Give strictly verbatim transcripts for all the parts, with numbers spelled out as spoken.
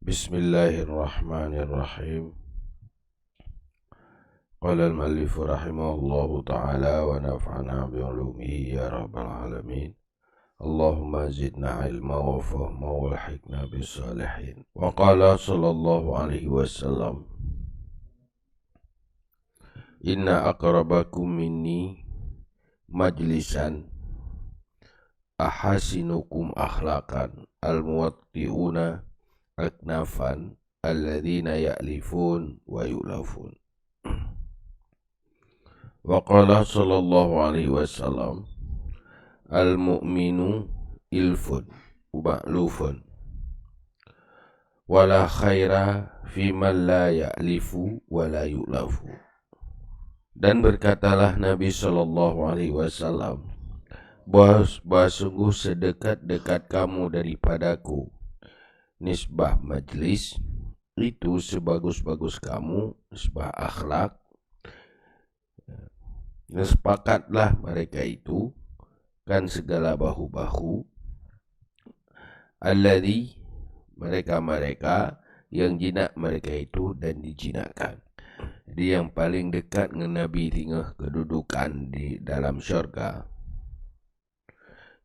Bismillahirrahmanirrahim. Qala al-mu'allif rahimahullahu ta'ala wa nafa'ana bi ulumihi ya rabbal alamin. Allahumma zidna ilma wa fahma wa alhiqna bis salihin. Wa qala sallallahu alaihi wasallam, "Inna aqrabakum minni majlisan ahasinukum akhlaqan, al-muwatti'una aknafan, alladzina ya'lifun wa yu'lafun." Wa qala sallallahu alaihi wasallam, "Al-mu'minu ilfun wa ma'lufun, wa la khaira fi man la ya'lifu wa la yu'lafu." Dan berkatalah Nabi sallallahu alaihi wasallam, "Bah-, bah sungguh sedekat-dekat kamu daripadaku nisbah majlis, itu sebagus-bagus kamu nisbah akhlak." Dan sepakatlah mereka itu, kan segala bahu-bahu, alladzi, mereka-mereka yang jinak mereka itu dan dijinakkan. Jadi, yang paling dekat ngon Nabi singoh kedudukan di dalam syurga,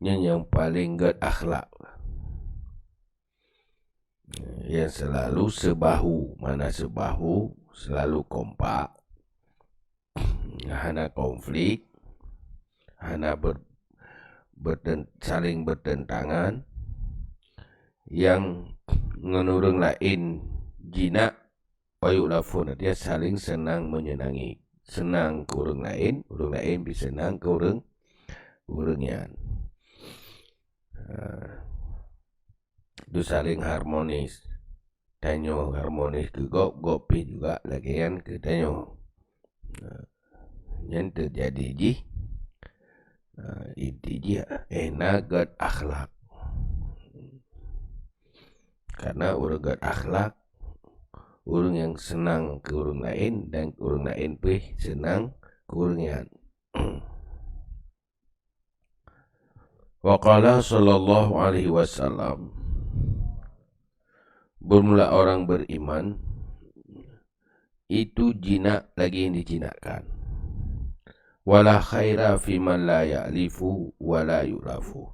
nyan nyang paling gét akhlak. Yang selalu sebahu, mana sebahu, selalu kompak, hana konflik, hana ber-, berten-, saling bertentangan, yang ngon ureuëng laén jinak, wa yu'lafun, artinya saling senang menyenangi. Senang keu ureuëng laén, ureuëng laén pih senang keu ureuëng, ureuëng nyan. Ha. Itu saling harmonis. Tanyoe harmonis keu gob, gob pih juga lagée nyan keu tanyoe. Ha. Nyan teujadi jih, ha, inti jih, eh, na gét akhlak. Karena ureuëng gét akhlak, ureuëng nyang senang keu ureuëng laén dan ureuëng laén pih senang keu ureuëng nyan. Wa qala sallallahu alaihi wasallam, bermula orang beriman itu jinak lagi yang dijinakkan. Wala khaira fi man la ya'lifu wa la yu'lafu.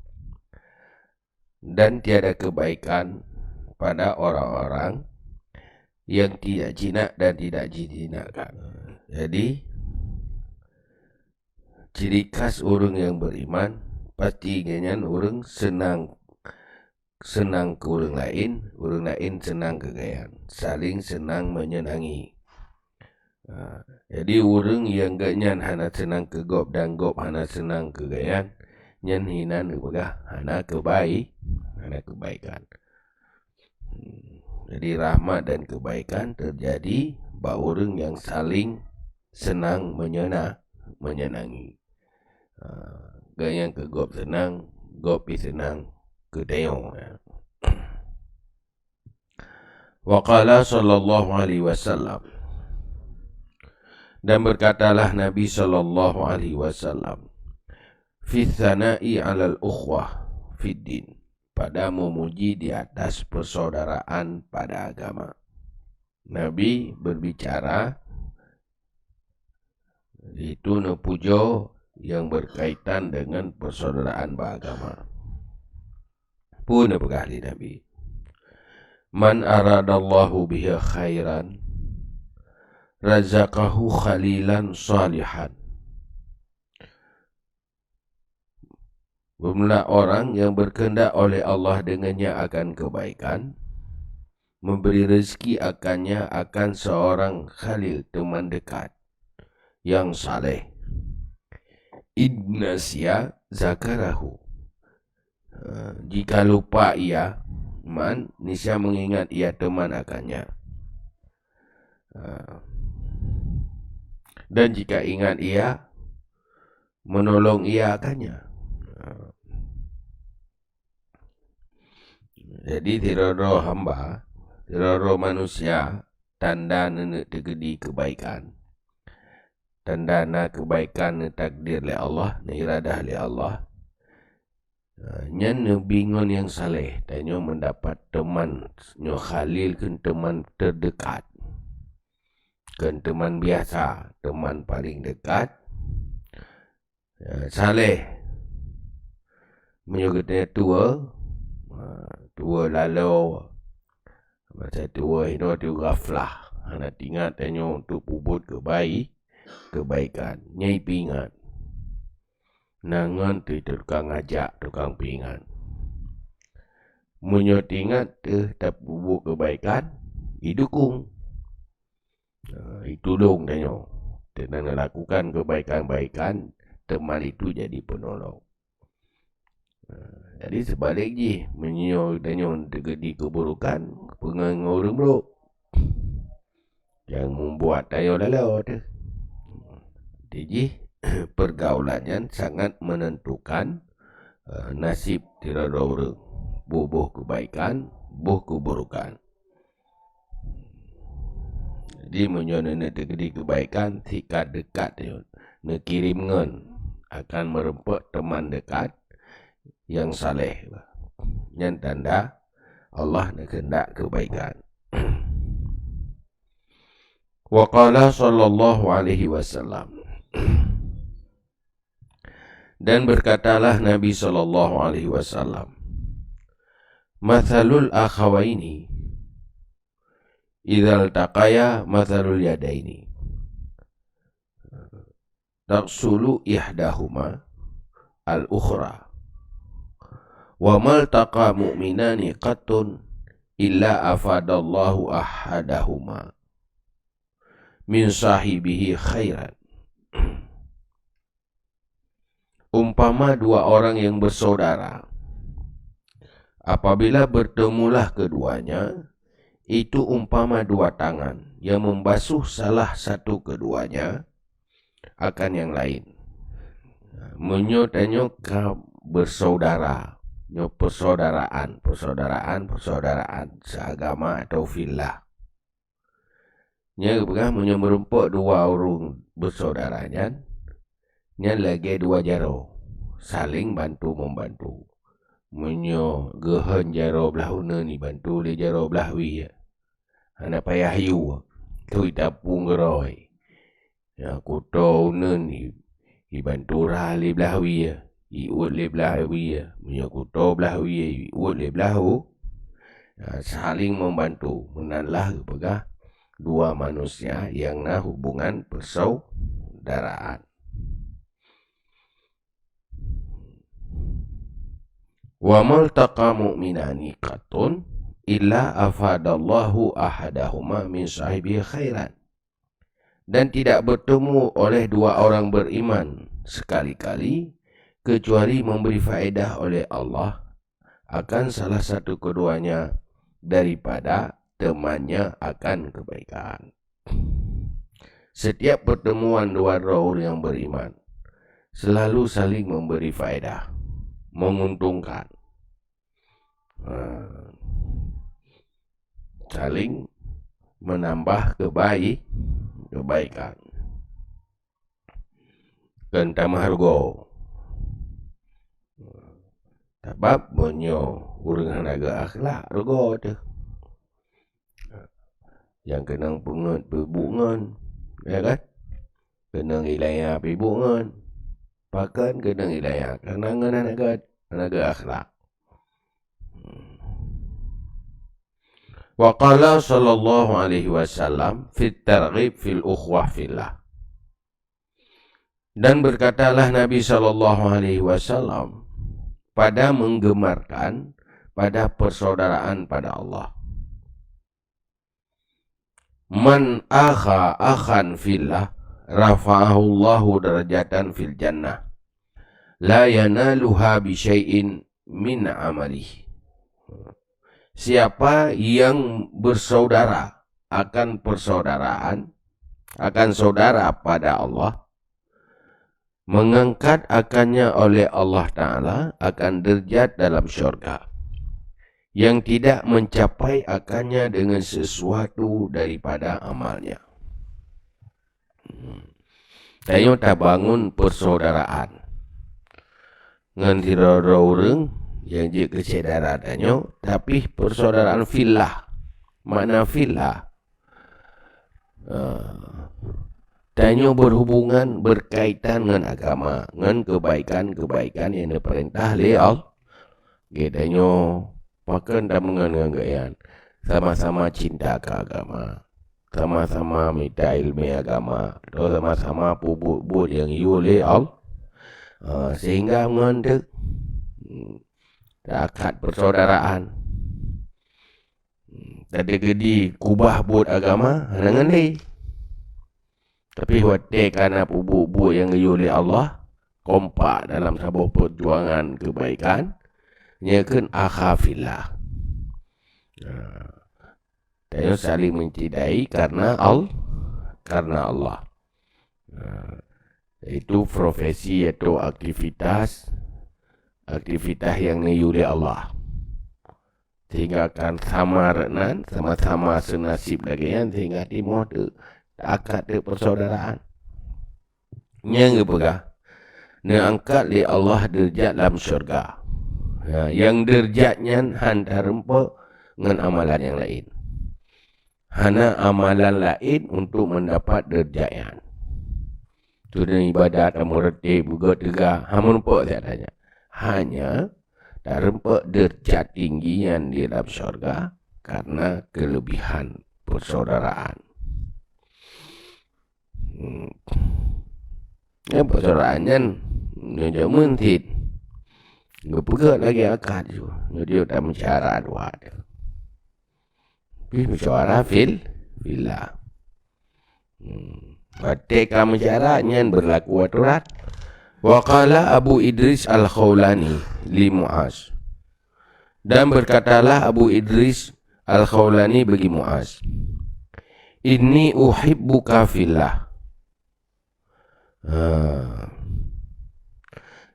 Dan tiada kebaikan pada orang-orang yang tidak jinak dan tidak dijinakkan. Jadi, ciri khas ureuëng nyang beriman, pasti gobnyan ureuëng senang, senang keu ureuëng laén, ureuëng laén senang keu gobnyan, saling senang menyenangi. Ha, jadi ureuëng nyang gobnyan hana senang keu gob dan gob hana senang keu gobnyan, nyan hina neupeugah hana keubai-, hana kebaikan. Hmm, jadi rahmat dan kebaikan teujadi bak ureuëng nyang saling senang menyena-, menyenangi. Ha, gobnyan keu gob senang, gob pih senang keu tanyoe. Wa qala sallallahu alaihi wasallam, dan berkatalah Nabi sallallahu alaihi wasallam, "Fi tsana'i 'alal ukhwah fid din," pada memuji di atas persaudaraan pada agama. Nabi berbicara itu neupujoe nyang berkaitan dengan persaudaraan bak agama. Peue neupeugah lé Nabi, "Man aradallahu bihi khairan, razaqahu khalilan salihan." Bermula orang yang berkehendak oleh Allah dengannya akan kebaikan, memberi rezeki akannya akan seorang khalil, teman dekat, yang saleh. Idnasiya zakarahu. Ha, jika lupa ia, man, niscaya mengingat ia teman akannya. Ha. Dan jika ingat ia, menolong ia akannya. Ha. Jadi, sidroe-droe hamba, sidroe-droe manusia, tanda neuneuk teukeudi kebaikan. Tanda na kebaikan neutakdir lé Allah, neuiradah lé Allah. Ha, nyan neubi ngon nyang saleh, tanyoe mendapat teman, nyoe khalil kheun teman terdekat. Kheun teman biasa, teman paling dekat, ha, saleh. Meunyoe geutanyoe tuwoe, ha, tuwoe laloe, masa tuwoe hinoe tuwoe ghaflah, hana teuingat tanyoe untuk peubuet keubai-, keubaikan. Nyan peuingat. Na ngon teu-, tukang ajak, tukang peuingat. Meunyoe teuingat teuh tapeubuet keubaikan, idukong. Ha, itulông tanyoe. Teuma neulakukan keubaikan-baikan, teuma itu jadi peunolong. Ha, jadi seubalek jih, meunyoe tanyoe teukeudi keuburukan, peungon ngon ureuëng brok, nyang membuat tanyoe laloe teuh. Jadi jih, pergaulan nyan sangat menentukan, eh, nasib sidroe ureuëng, boh-boh keubaikan, boh keuburukan. Jadi, meunyoe neuneuk teukeudi keubaikan, sikat dekat nyoe, neukirém ngon, akan meureumpok teman dekat nyang saleh. Nyan tanda Allah neukheundak keubaikan. Wa qala sallallahu alaihi wasallam. Dan berkatalah Nabi sallallahu alaihi wasallam, "Mathalul akhawaini idzal taqaya mathalul yadaini. Taksulu ihdahuma al-ukhra. Wa maltaqa mu'minani qattun illa afadallahu ahadahuma min sahibihi khairan." Umpama dua orang yang bersaudara, apabila bertemulah keduanya, itu umpama dua tangan yang membasuh salah satu keduanya, akan yang lain. Meunyoe tanyoe ka bersaudara, nyoe persaudaraan, persaudaraan, persaudaraan seagama atau fillah. Nyan geupeugah meunyoe meurumpok dua ureuëng bersaudara nyan, nyan lagée dua jaroe, saling bantu-membantu. Meunyoe geuhon jaroe blah uneuen ibantu lé jaroe blah wie, hana payah yue, tui tapung geurôi. Ya, kuto uneuen i-, ibantu ra lé blah wie, iuet lé blah wie. Meunyoe kuto blah wie, iuet lé blah u. Ya, saling membantu. Meunan lah geupeugah dua manusia nyang na hubungan persaudaraan. "Wa maltaqa mu'minani qattun illa afadallahu ahadahuma min sahibihi khairan." Dan tidak bertemu oleh dua orang beriman sekali-kali, kecuali memberi faedah oleh Allah akan salah satu keduanya daripada temannya akan kebaikan. Setiap pertemuan dua orang yang beriman selalu saling memberi faedah, menguntungkan. Ha. Saling menambah kebai-, kebaikan. Kon tamah rugoe. Sabab meunyoe ureuëng hana geuakhlak, rugoe teuh. Nyang keunong peungeut peubuet ngon, ya kan? Keunong ilaya peubuet ngon. Pakon keunong ilaya? Karena ngon hana geu-, hana geuakhlak. Wa qala sallallahu alaihi wasallam fit targhib fil ukhuwah fillah. Dan berkatalah Nabi sallallahu alaihi wasallam pada menggemarkan pada persaudaraan pada Allah, "Man akha akhan fillah, rafa'ahu Allahu darajatan fil jannah, la yanaluha bi syai'in min amalih." Siapa yang bersaudara akan persaudaraan, akan saudara pada Allah, mengangkat akannya oleh Allah Ta'ala akan derajat dalam syurga, yang tidak mencapai akannya dengan sesuatu daripada amalnya. Hmm. Tanyoe tabangun persaudaraan. ngon sidroe-droe ureuëng nyang jeuet keu syedara tanyoe, tapi persaudaraan fillah. Makna fillah, eh, tanyoe berhubungan, berkaitan ngon agama, ngon kebaikan-kebaikan nyang dipeurintah lé Allah. Geutanyoe pakon tameungon ngon geuhnyan, sama-sama cinta keu agama, sama-sama mita iéleumé agama, atau sama-sama peubuet-buet nyang yue lé Allah. Ah, sehingga ngon teuk, hmm, teuakat persaudaraan. Hmm, teukeudi kubah buet agama hana ngon lé. Tapi watée ka na peubuet-buet nyang geuyue lé Allah, kompak dalam saboh peujuangan keubaikan, nyan kheun akha fillah. Nah, tanyoe saling mencintai karena Al-, karena Allah. Nah, yaitu profesi atau aktivitas, aktivitas nyang neuyue lé Allah. Sehingga kan sama rot nan, sama-sama seunasib lagée nyan, sehingga timoh teu-, teuakat teuk persaudaraan. Nyang geupeugah, neuangkat lé Allah deurajat lam syeuruga. Ya, nyang deurajat nyan hana tarumpok ngon amalan nyang laén. Hana amalan laén untuk mendapat deurajat nyan. Tujuan ibadat, amoe reuteb, beugét teuga, hana meurumpok siat tanyoe. Hanya tarumpok deurajat tinggi nyan di dalam syeuruga karena keulebihan persaudaraan. Hmm. Ya, persaudaraan nyan nyoe jameun cit. Geupeugét lagée akad ju. Nyoe dia tak meusyara dua. Tapi meusyara fil-, fillah. Hmm. Watée ka meusyara nyan beurlaku atoran. Wa qala Abu Idris Al-Khaulani li Muaz. Dan berkatalah Abu Idris Al-Khaulani bagi Muaz, "Inni uhibbuka fillah." Ha.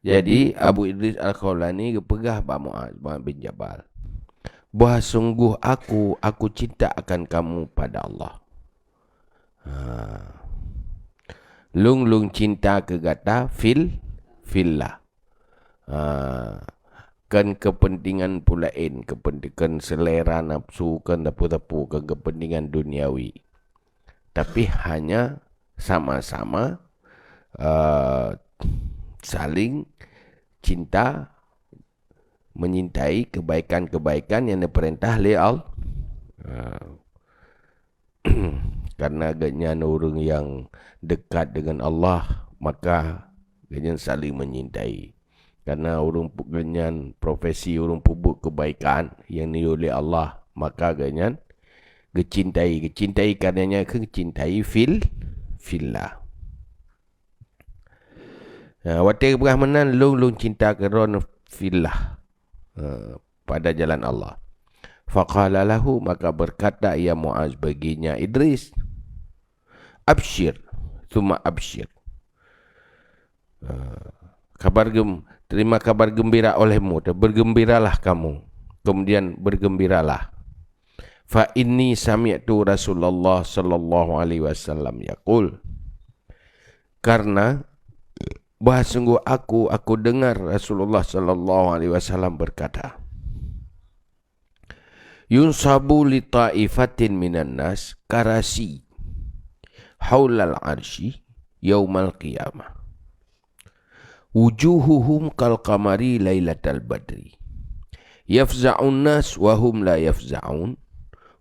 Jadi, Abu Idris Al-Khaulani geupeugah bak Muaz, Muaz bin Jabal, "Bah sungguh aku, aku cinta akan kamu pada Allah." Ha. Lôn, lôn cinta keu gata fil-, fillah. Ha. Kon keupeuntengan peue laén, keupeunte-, kon seulera nafsu, kon sapeue-sapeue, kon keupeuntengan duniawi. Tapi hanya sama-sama, eh, saling cinta, menyintai kebaikan-kebaikan nyang dipeurintah lé Allah. Ha. Karena geuhnyan ureuëng nyang dekat dengan Allah, maka geuhnyan saling menyintai. Karena ureuëng pu-, geuhnyan profesi ureuëng peubuet kebaikan nyang neuyue lé Allah, maka geuhnyan geucintai. Geucintai karenanya keu geucintai fil-, fillah. Ha, watée geupeugah meunan, "Lôn, lôn cinta keu droeneuh fillah," ha, pada jalan Allah. Faqala lahu, maka berkata ia Muaz baginya Idris, "Absyir, tsumma absyir." Ha, kabar gem-, terima kabar gembira olehmu, bergembiralah kamu, kemudian bergembiralah. "Fa inni sami'tu Rasulullah sallallahu alaihi wasallam yaqul." Karena bah sungguh aku, aku dengar Rasulullah sallallahu alaihi wasallam berkata, "Yunsabu li ta'ifatin minan nas karasi haulal arsy yaumal qiyamah. Wujuhuhum kal qamari lailatal badri. Yafza'un nas wa hum la yafza'un,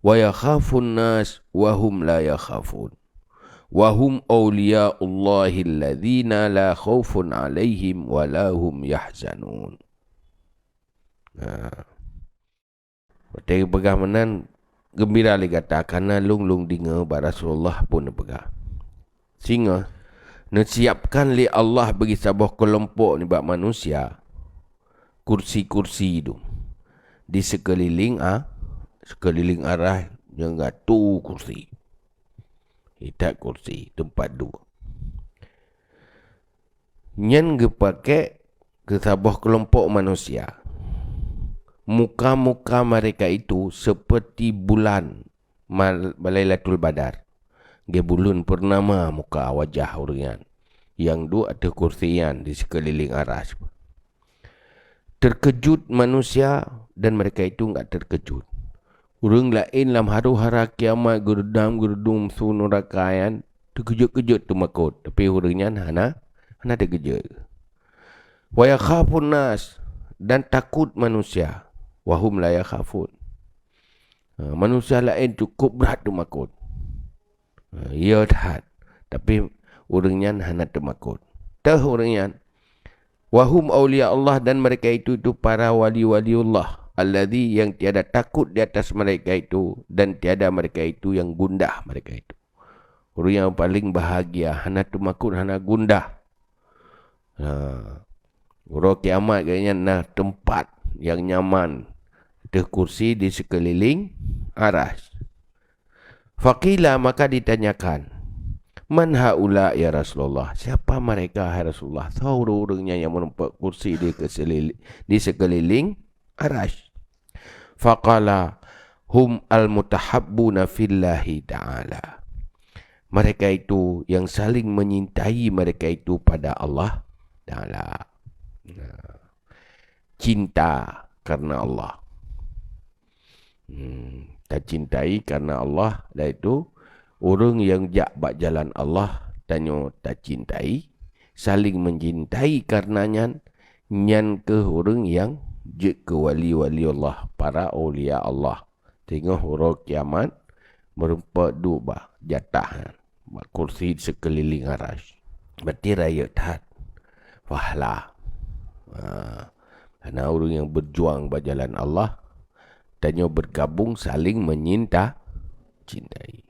wa yakhafun nas wa hum la yakhafun. Wa hum awliya'ullahi alladzina la khaufun 'alaihim wa la hum yahzanun." Nah. Watée geupeugah meunan, geumbira lé gata, kareuna lôn, lôn deungoe bak Rasulullah pun neupeugah, "Singoh neusiapkan lé Allah bagi saboh keulompok nibak manusia kursi-kursi dum di sikeulileng a-, sikeulileng arah nyang gatu kursi." Itat kursi, teumpat duek. Nyan geupakék keu saboh keulompok manusia. Muka-muka mereka itu seperti bulan mal-, Lailatul Badar. Geubuleuen purnama muka wajah ureuëng nyan nyang duek ateueh kursi nyan di sikeulileng aras. Terkejut manusia dan mereka itu enggak terkejut. Ureuëng laén lam haru hara kiamat geudong geudong su nuraka nyan teukeujot-keujot teumakot, tapi ureuëng nyan hana, hana teukeujot. Wa yakhafun nas, dan takut manusia, wa hum la yakhafun. Ha, manusia laén cukup brat teumakot. Ha, ya that, tapi ureuëng nyan hana teumakot. Teuh ureuëng nyan, wa hum aulia Allah, dan mereka itu, itu para wali-wali Allah, alladzi, yang tiada takut di atas mereka itu, dan tiada mereka itu yang gundah mereka itu. Ureuëng nyang paleng bahagia, hana teumakot, hana gundah. Ha. Uroe kiamat geuh nyan na teumpat nyang nyaman, teuh kursi di sikeulileng Arasy. Faqila, maka ditanyakan, "Man haula ya Rasulullah?" Siapa mereka, hai Rasulullah? Soe ureuëng-ureuëng nyan nyang meurumpok kursi di keuseulili-, di sikeulileng Arasy? Faqala, "Hum al-mutahabbuna fillahi ta'ala." Mereka itu yang saling menyintai mereka itu pada Allah Ta'ala. Nah, cinta karena Allah. Hmm, tacintai karena Allah, yaitu ureuëng nyang jak bak jalan Allah, tanyoe tacintai, saling mencintai karena nyan, nyan kheueh ureuëng nyang jeuet keu wali-wali Allah, para aulia Allah. Teungoh uroe kiamat, meurumpok duek bak jatah nyan, bak kursi sikeulileng Arasy. Berarti rayeuk that. Fahla. Ha. Karena ureuëng nyang berjuang bak jalan Allah, tanyoe bergabung saling menyinta, cintai.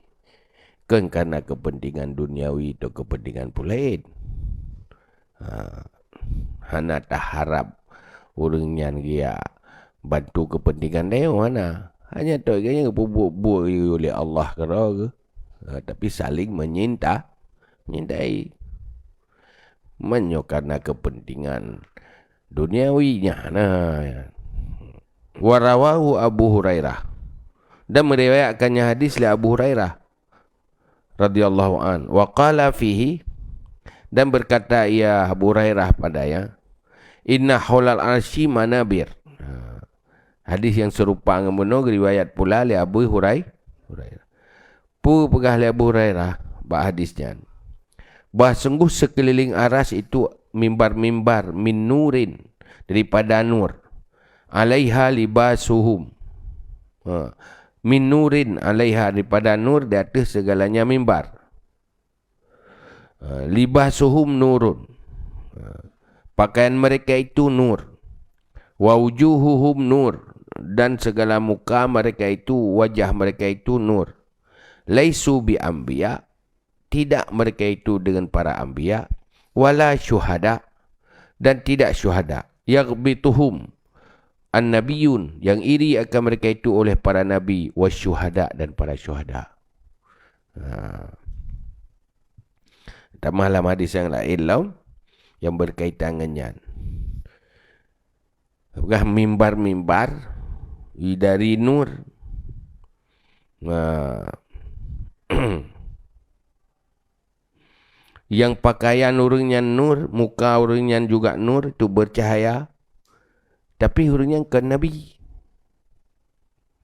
Kon karena kepentingan duniawi atau kepentingan peue laén. Ha, hana taharab ureuëng nyan geujak bantu kepentingan tanyoe, hana. Hanya tok geuh nyan geupeubuet-buet lé Allah keudroe geuh. Ha, tapi saling menyinta, menyintai. Meunyoe karena kepentingan duniawi nyan, nah. Wa rawahu Abu Hurairah. Dan meriwayatkannya hadis lé Abu Hurairah radhiyallahu an. Wa qala fihi, dan berkata ia Abu Hurairah padanya, "Inna haulal arsy manabir." Ha. Hadis yang serupa ngon bunoe riwayat pula lé Abu Hurai-, Hurairah. Peue peugah lé Abu Hurairah bak hadis nyan? Bah sungguh sikeulileng Arasy itu mimbar-mimbar min nurin, daripada nur. Alaiha libasuhum. Ha. Min nurin alaiha, daripada nur di ateueh segalanya mimbar. Ha. Libasuhum nurun. Ha. Pakaian mereka itu nur. Wa wujuhuhum nur. Dan segala muka mereka itu, wajah mereka itu nur. Laisu bi anbiya, tidak mereka itu dengan para anbiya, wala syuhada, dan tidak syuhada. Yaghbituhum an-nabiyun, yang iri akan mereka itu oleh para nabi, wa syuhada, dan para syuhada. Ha. Tamah lam hadis nyang laén lom, nyang berkaitan ngon nyan. Peugah mimbar-mimbar, i dari nur. Nah. Nyang pakaian ureuëng nyan nur, muka ureuëng nyan juga nur, itu bercahaya. Tapi ureuëng nyan kon nabi.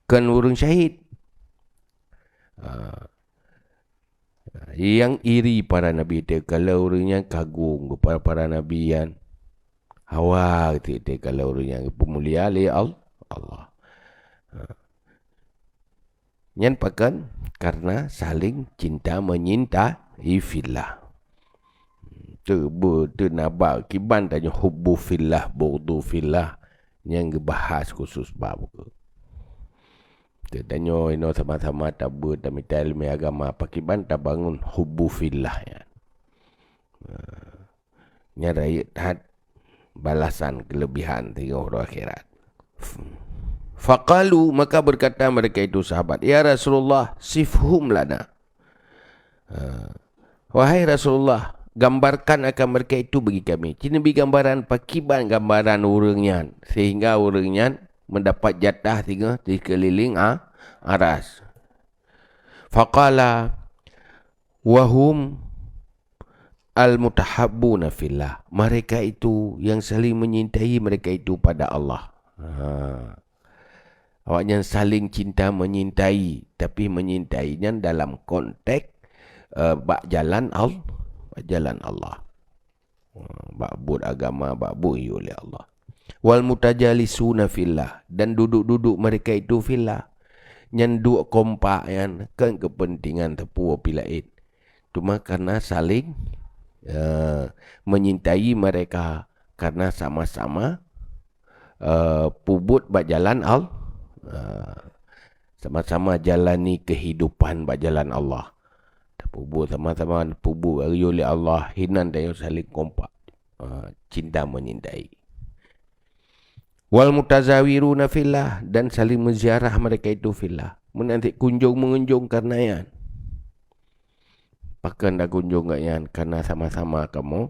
Kon ureuëng syahid. Ha. Nyang iri para nabi teuh, kalau ureuëng nyan kagum kepada para nabi nyan, hawa teuh, teuh kalau ureuëng nyan geupeumulia lé Al-, Allah. Ha. Nyan pakon? Karena saling cinta menyintai fillah. Teuh beu-, teuh na bak kiban tanyoe hubbu fillah, bughdu fillah, nyang geubahas khusus bab keu. Teuh tanyoe inoe sama-sama tabeuet tamita ileumèe agama, pakiban tabangun hubbu fillah nyan. Ha. Nyan rayeuk that balasan keulebihan teungoh uroe akhirat. Faqalu, maka berkata mereka itu sahabat, "Ya Rasulullah, sifhum lana." Ha. "Wahai Rasulullah, gambarkan akan mereka itu bagi kami." Ci neubi gambaran, pakiban gambaran ureuëng nyan, sehingga ureuëng nyan mendapat jatah singoh di keulileng a-, Arasy. Faqala, "Wa hum Al-mutahabbuna fillah. Mereka itu yang saling menyintai mereka itu pada Allah. Ha. Awaknyan saling cinta menyintai, tapi menyintai nyan dalam konteks, eh, bak jalan Al-, bak jalan Allah. Ha, bak buet agama, bak buet yue lé Allah. Wal mutajalisuna fillah, dan duduk-duduk mereka itu fillah. Nyan duek kompak nyan kan kepentingan teupeu pi laén. Cuma karena saling, eh, menyintai mereka karena sama-sama, eh, peubuet bak jalan Al-, eh, sama-sama jalani kehidupan bak jalan Allah. Tapeubuet sama-sama peubuet yue lé Allah, hinan tanyoe saling kompak, eh, cinta menyintai. Wal mutazawiruna fillah, dan saling menziarah mereka itu fillah. Meunan cit kunjung mengunjung karena nyan. Pakon takunjung gobnyan? Karena sama-sama kamoe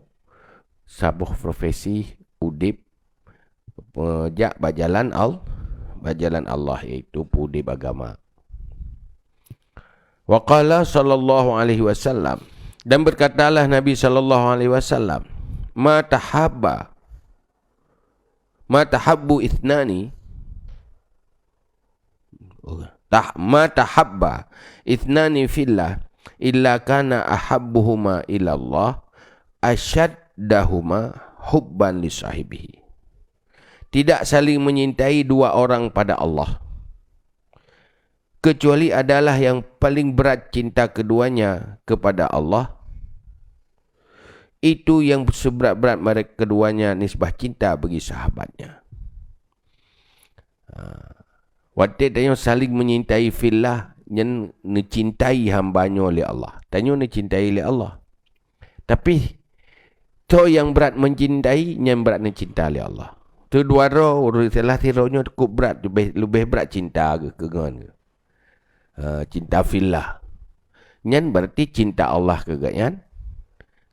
saboh profesi udeb, eh, jak bak jalan Al-, bak jalan Allah, yaitu peuudeb agama. Wa qala sallallahu alaihi wasallam, dan berkatalah Nabi sallallahu alaihi wasallam, "Ma tahabba, ma tahabbu ithnani, tah-, ma tahabba ithnani fillah, illa kana ahabbuhuma ilallah asyaddahuma hubban li sahibihi." Tidak saling menyintai dua orang pada Allah, kecuali adalah yang paling berat cinta keduanya kepada Allah, itu yang seberat-berat mereka keduanya nisbah cinta bagi sahabatnya. Ha. Watée tanyoe saling menyintai fillah, nyan neucintai hamba nyoe lé Allah. Tanyoe neucintai lé Allah. Tapi, toh nyang brat mencintai, nyang brat neucinta lé Allah. Teudua droe, ureuëng salah sidroe nyoe cukup brat, leubeh, leubeh brat cinta geuh keu ngon geuh. Ha, cinta fillah. Nyan berarti cinta Allah keu gobnyan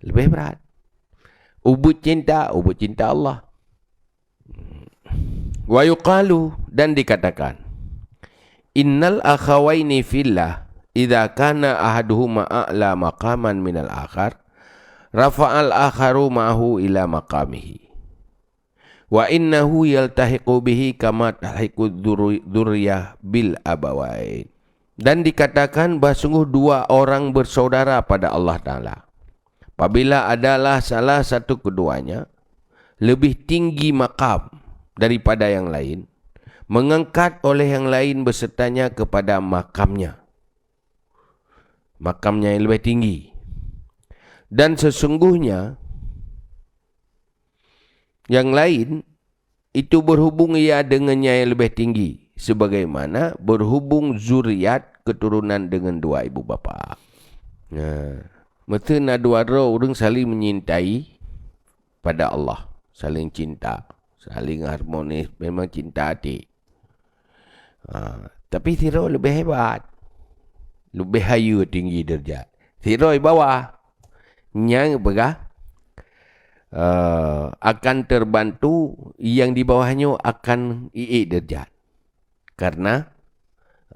leubeh brat. Ubit cinta, ubit cinta Allah. Wa yuqalu, dan dikatakan, "Innal akhawaini fillah, idza kana ahaduhuma a'la maqaman minal akhar, rafa'al akharu ma'ahu ila maqamihi. Wa innahu yaltahiqu bihi kama talhiqu dzurri-, dzurriyah bil abawain." Dan dikatakan bahwa sungguh dua orang bersaudara pada Allah Ta'ala. Apabila adalah salah satu keduanya lebih tinggi makam daripada yang lain, mengangkat oleh yang lain besertanya kepada makamnya. Makamnya yang lebih tinggi. Dan sesungguhnya yang lain itu berhubung ia dengan nyang leubeh tinggi, sebagaimana berhubung zuriat keturunan dengan dua ibu bapa. Nah, meuteuna dua droe ureuëng saling menyintai pada Allah, saling cinta, saling harmonis, memang cinta até. Ha, tapi sidroe leubeh hebat, leubeh hayeue tinggi deurajat. Sidroe bawah, nyang peugah, eh, akan terbantu, yang di bawah nyoe akan iék deurajat. Karena,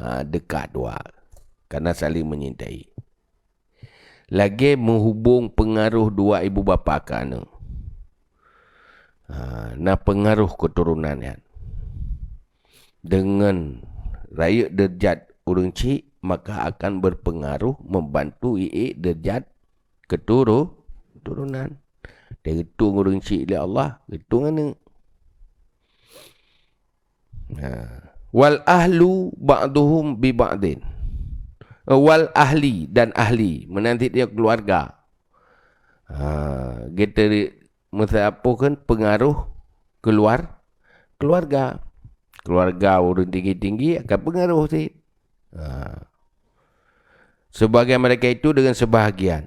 eh, dekat dua, karena saling menyintai. Lagée meuhubong peungaroh dua ibu bapa keu aneuëk. Ha, na peungaroh keuturonan nyan. Deungon rayeuk deurajat ureuëng chik, maka akan berpengaruh membantu iék deurajat keuturo-, keuturonan. Teureutong ureuëng chik lé Allah, reutong aneuëk. Ha. Wal ahlu ba'duhum bi ba'din. Eh, wal ahli dan ahli, meunan cit nyoe keuluwarga. Ha, geuteu-, meusapeue kan peungaroh keuluar-, keuluwarga. Keuluwarga ureuëng tinggi-tinggi akan peungaroh cit. Ha. Sebagian mereka itu dengan sebahagian.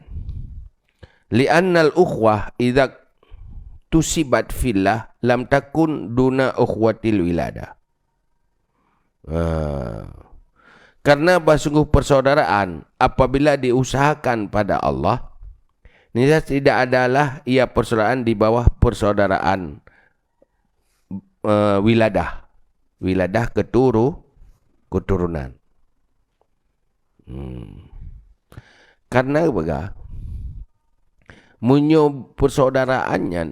Li'annal ukhwah idza tusibat fillah lam takun duna ukhwatil wiladah. Ha. Karena bah sungguh persaudaraan apabila diusahakan pada Allah, niscaya tidak adalah ia persaudaraan di bawah persaudaraan, eh, wiladah. Wiladah keturu-, keturunan. Hmm. Karena peugah, Meunyoe persaudaraan nyan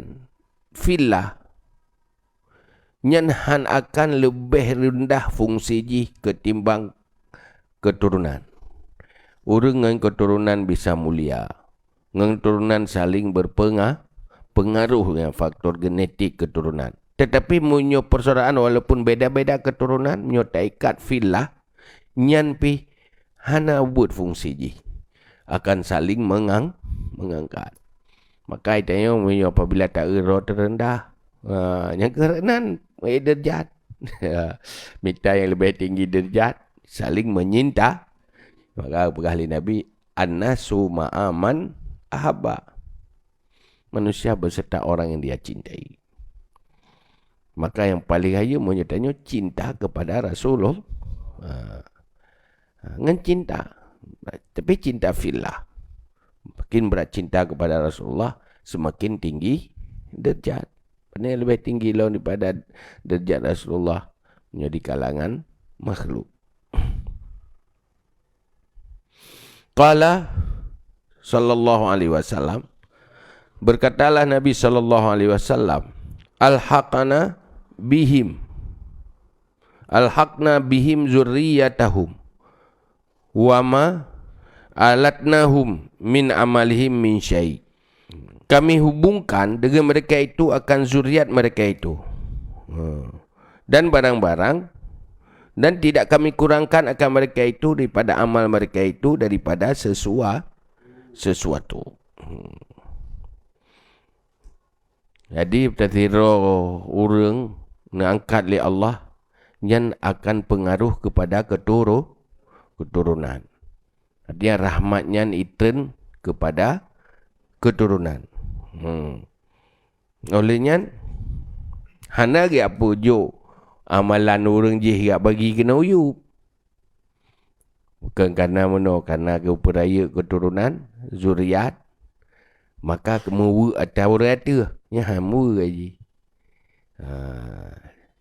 fillah, nyan han akan leubeh reundah fungsi jih keutimbang keuturonan. Ureuëng ngon keuturonan bisa mulia. Ngon keuturonan saling berpenga-, pengaruh ngon faktor genetik keuturonan. Tetapi meunyoe persaudaraan walaupun beda-beda keuturonan, meunyoe taikat fillah, nyan pih hana buet fungsi jih. Akan saling mengang-, mengangkat. Maka tanyoe meunyoe apabila taeu droe teureundah, ha, nyang keureunah, eh, derajat. Mita nyang leubeh tinggi derajat, saling menyinta. Maka peugah lé Nabi, "Annasu ma'a man ahabba." Manusia beserta orang yang dia cintai. Maka yang paling rayeuk meunyoe tanyoe cinta kepada Rasulullah. Ha. Ha, ngon cinta. Tapi cinta fillah. Makin berat cinta kepada Rasulullah, semakin tinggi derajat. Pane leubeh tinggi lom daripada derajat Rasulullah meunyoe di kalangan makhluk. Qala sallallahu alaihi wasallam, berkatalah Nabi sallallahu alaihi wasallam, "Alhaqna bihim, alhaqna bihim zurriyatahum, wa ma alatnahum min amalihim min syai'." Kami hubungkan dengan mereka itu akan zuriat mereka itu. Ha. Dan barang-barang, dan tidak kami kurangkan akan mereka itu daripada amal mereka itu daripada sesua-, sesuatu. Hmm. Jadi, tasidroe ureuëng neuangkat lé Allah, nyan akan pengaruh kepada keturu-, keturunan. Artinya, rahmat nyan itreun kepada keturunan. Hmm. Oleh nyan, hana geupeujok amalan ureuëng jih geubagi keunoe yub. Bukon karena meunoe, karena geupeurayeuk keuturonan, zuriat, maka meuweuek atra ureuëng ateueh, nyan han meuweuek jih. Ha,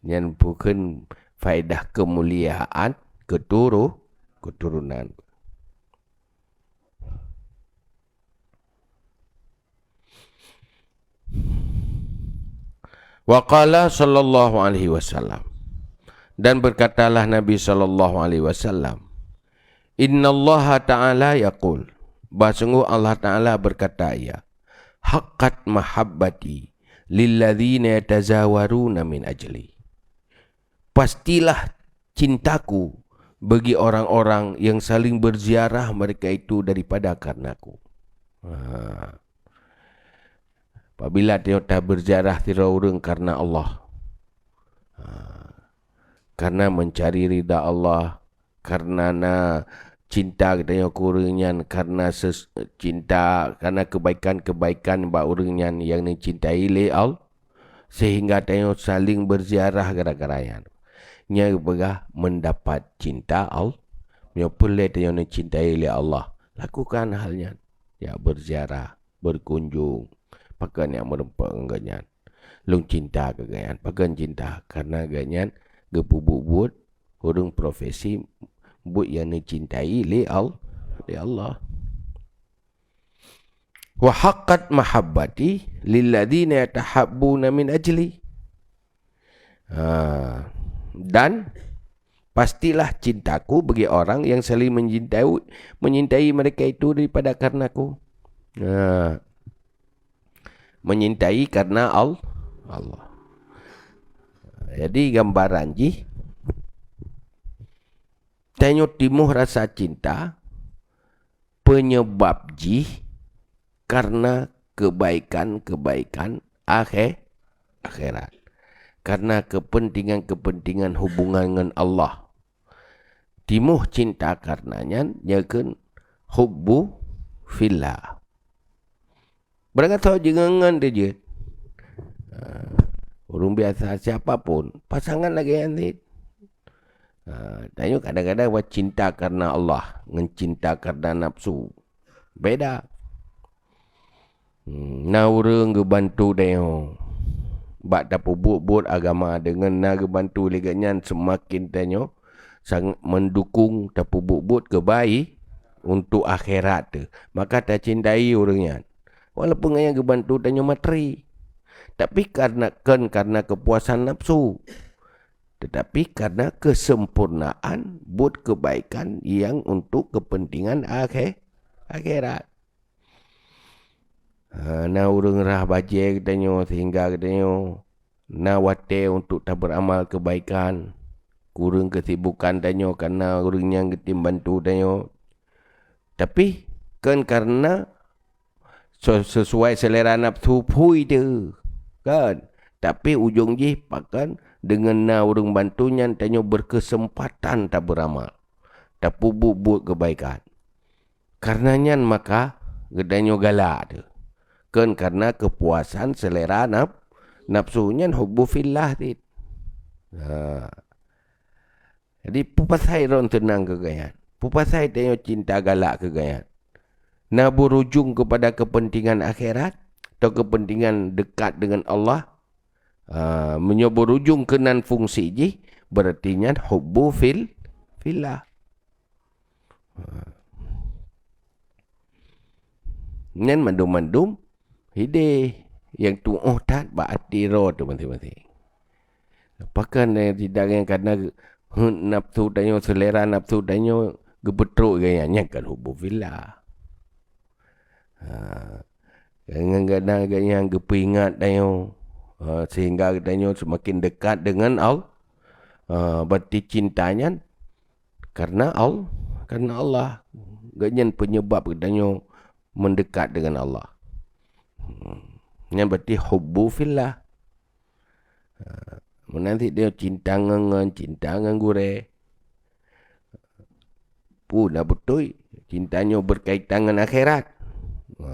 nyan bukon faedah keumuliaan keuturu-, keuturonan. Wa qala sallallahu alaihi wasallam, dan berkatalah Nabi sallallahu alaihi wasallam, "Innallaha ta'ala yaqul," bahsungguh Allah Ta'ala berkata, Ia, "Haqqat mahabbati lilladzina yatazawaruna min ajli." Pastilah cintaku bagi orang-orang yang saling berziarah mereka itu daripada karenaku. Ha. Apabila tanyoe taberziarah sidroe ureuëng karena Allah, ha, karena mencari ridha Allah, karena na cinta geutanyoe keu ureuëng nyan, karena ses-, cinta, karena kebaikan-kebaikan bak ureuëng nyan nyang neucintai lé Allah, sehingga tanyoe saling berziarah gara-gara nyan. Nyan geupeugah mendapat cinta Allah. Meunyoe peureulée tanyoe neucintai lé Allah, lakukan hal nyan. Ya, berziarah, berkunjung. Pakon nyang meureumpok ngon geuhnyan. Lôn cinta keu geuhnyan. Pakon cinta? Karena geuhnyan geupeubuet-buet ureuëng profesi buet nyang neucintai lé Al-, lé Allah. "Wa haqqat mahabbati lilladzina yatahabbuna min ajli." Ha, dan pastilah cintaku bagi orang yang saling mencintai, menyintai mereka itu daripada karenaku. Ha, menyintai karena Al-, Allah. Jadi, gambaran jih, tanyoe timoh rasa cinta, penyebab jih karena kebaikan-kebaikan akhé-, akhirat. Karena kepentingan-kepentingan hubungan ngon Allah. Timoh cinta karena nyan, nyan kheun hubbu fillah. Barangkasoe jeungeungan teuh jeuet. Ha, ureuëng biasa, siapa pun, pasangan lagée nyan cit. Ha, tanyoe kadang-kadang buat cinta karena Allah ngon cinta karena nafsu. Beda. Hmm, na ureuëng geubantu tanyoe bak tapeubuet-buet agama, deungon na geubantu lé geuhnyan seumaken tanyoe sang-, meudukong tapeubuet-buet keubai untuk akhirat teuh. Maka tacintai ureuëng nyan. Walaupun nyan geubantu tanyoe materi. Tapi karena, kon karena kepuasan nafsu, tetapi karena kesempurnaan buet kebaikan yang untuk kepentingan akhé-, akhirat. Ha, na ureuëng rhah bajée geutanyoe sehingga geutanyoe na watée untuk taberamal kebaikan. Kureueng kesibukan tanyoe karena ureuëng nyang geutem bantu tanyoe. Tapi, kon karena se-, sesuai selera nafsu phui teuh, kan? Tapi ujong jih pakon deungon na ureuëng bantu nyan tanyoe berkesempatan taberamal, tapeubuet-buet kebaikan. Karena nyan maka geutanyoe galak teuh. Kon karena kepuasan selera naf-, nafsu nyan hubbu fillah cit. Ha. Jadi, peue pasai droe seunang keu gobnyan? Peue pasai tanyoe cinta galak keu gobnyan? Na berujung kepada kepentingan akhirat atau kepentingan dekat dengan Allah? Ah, meunyoe berujung keunan fungsi jih, berarti nyan hubbu fil-, fillah. Ha. Nyan mandum-mandum hideh nyang tuoh that bak até droe teuh maséng-maséng. Pakon, eh, tidak nyang karena nafsu tanyoe, selera nafsu tanyoe geupeutrok gaya nyan, kan hubbu fillah. Ha. Ngon gata gobnyan geupeuingat tanyoe, ha, sehingga geutanyoe semakin dekat dengan Al-, ha, berarti cinta nyan karena Al-, karena Allah. Gobnyan penyebab geutanyoe mendekat dengan Allah. Hmm. Nyan berarti hubbu fillah. Ha, meunan cit tanyoe cinta ngon, ngon, cinta ngon gurée. Peue na beutôi, cinta nyoe berkaitan ngon akhirat. Ha,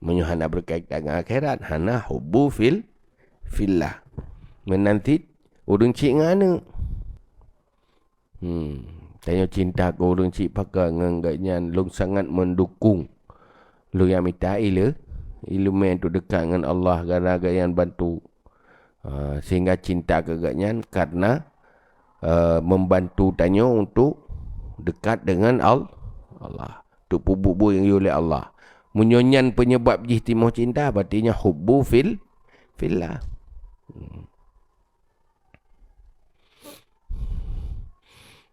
meunyoe hana berkaitan ngon akhirat, hana hubbu fil-, fillah. Meunan cit ureuëng chik ngon aneuëk. Hmm, tanyoe cinta keu ureuëng chik pakon ngon gobnyan lôn sangat mendukung. Lôn nyang mita ileu-, ileumé untuk dekat ngon Allah gara-gara gobnyan bantu. Ah, sehingga cinta keu gobnyan karena, eh, membantu tanyoe untuk dekat dengan Al-, Allah. Untuk peubuet-buet nyang geuyue lé Allah. Meunyoe nyan penyebab jih timoh cinta, berarti nyan hubbu fil-, fillah. Hmm.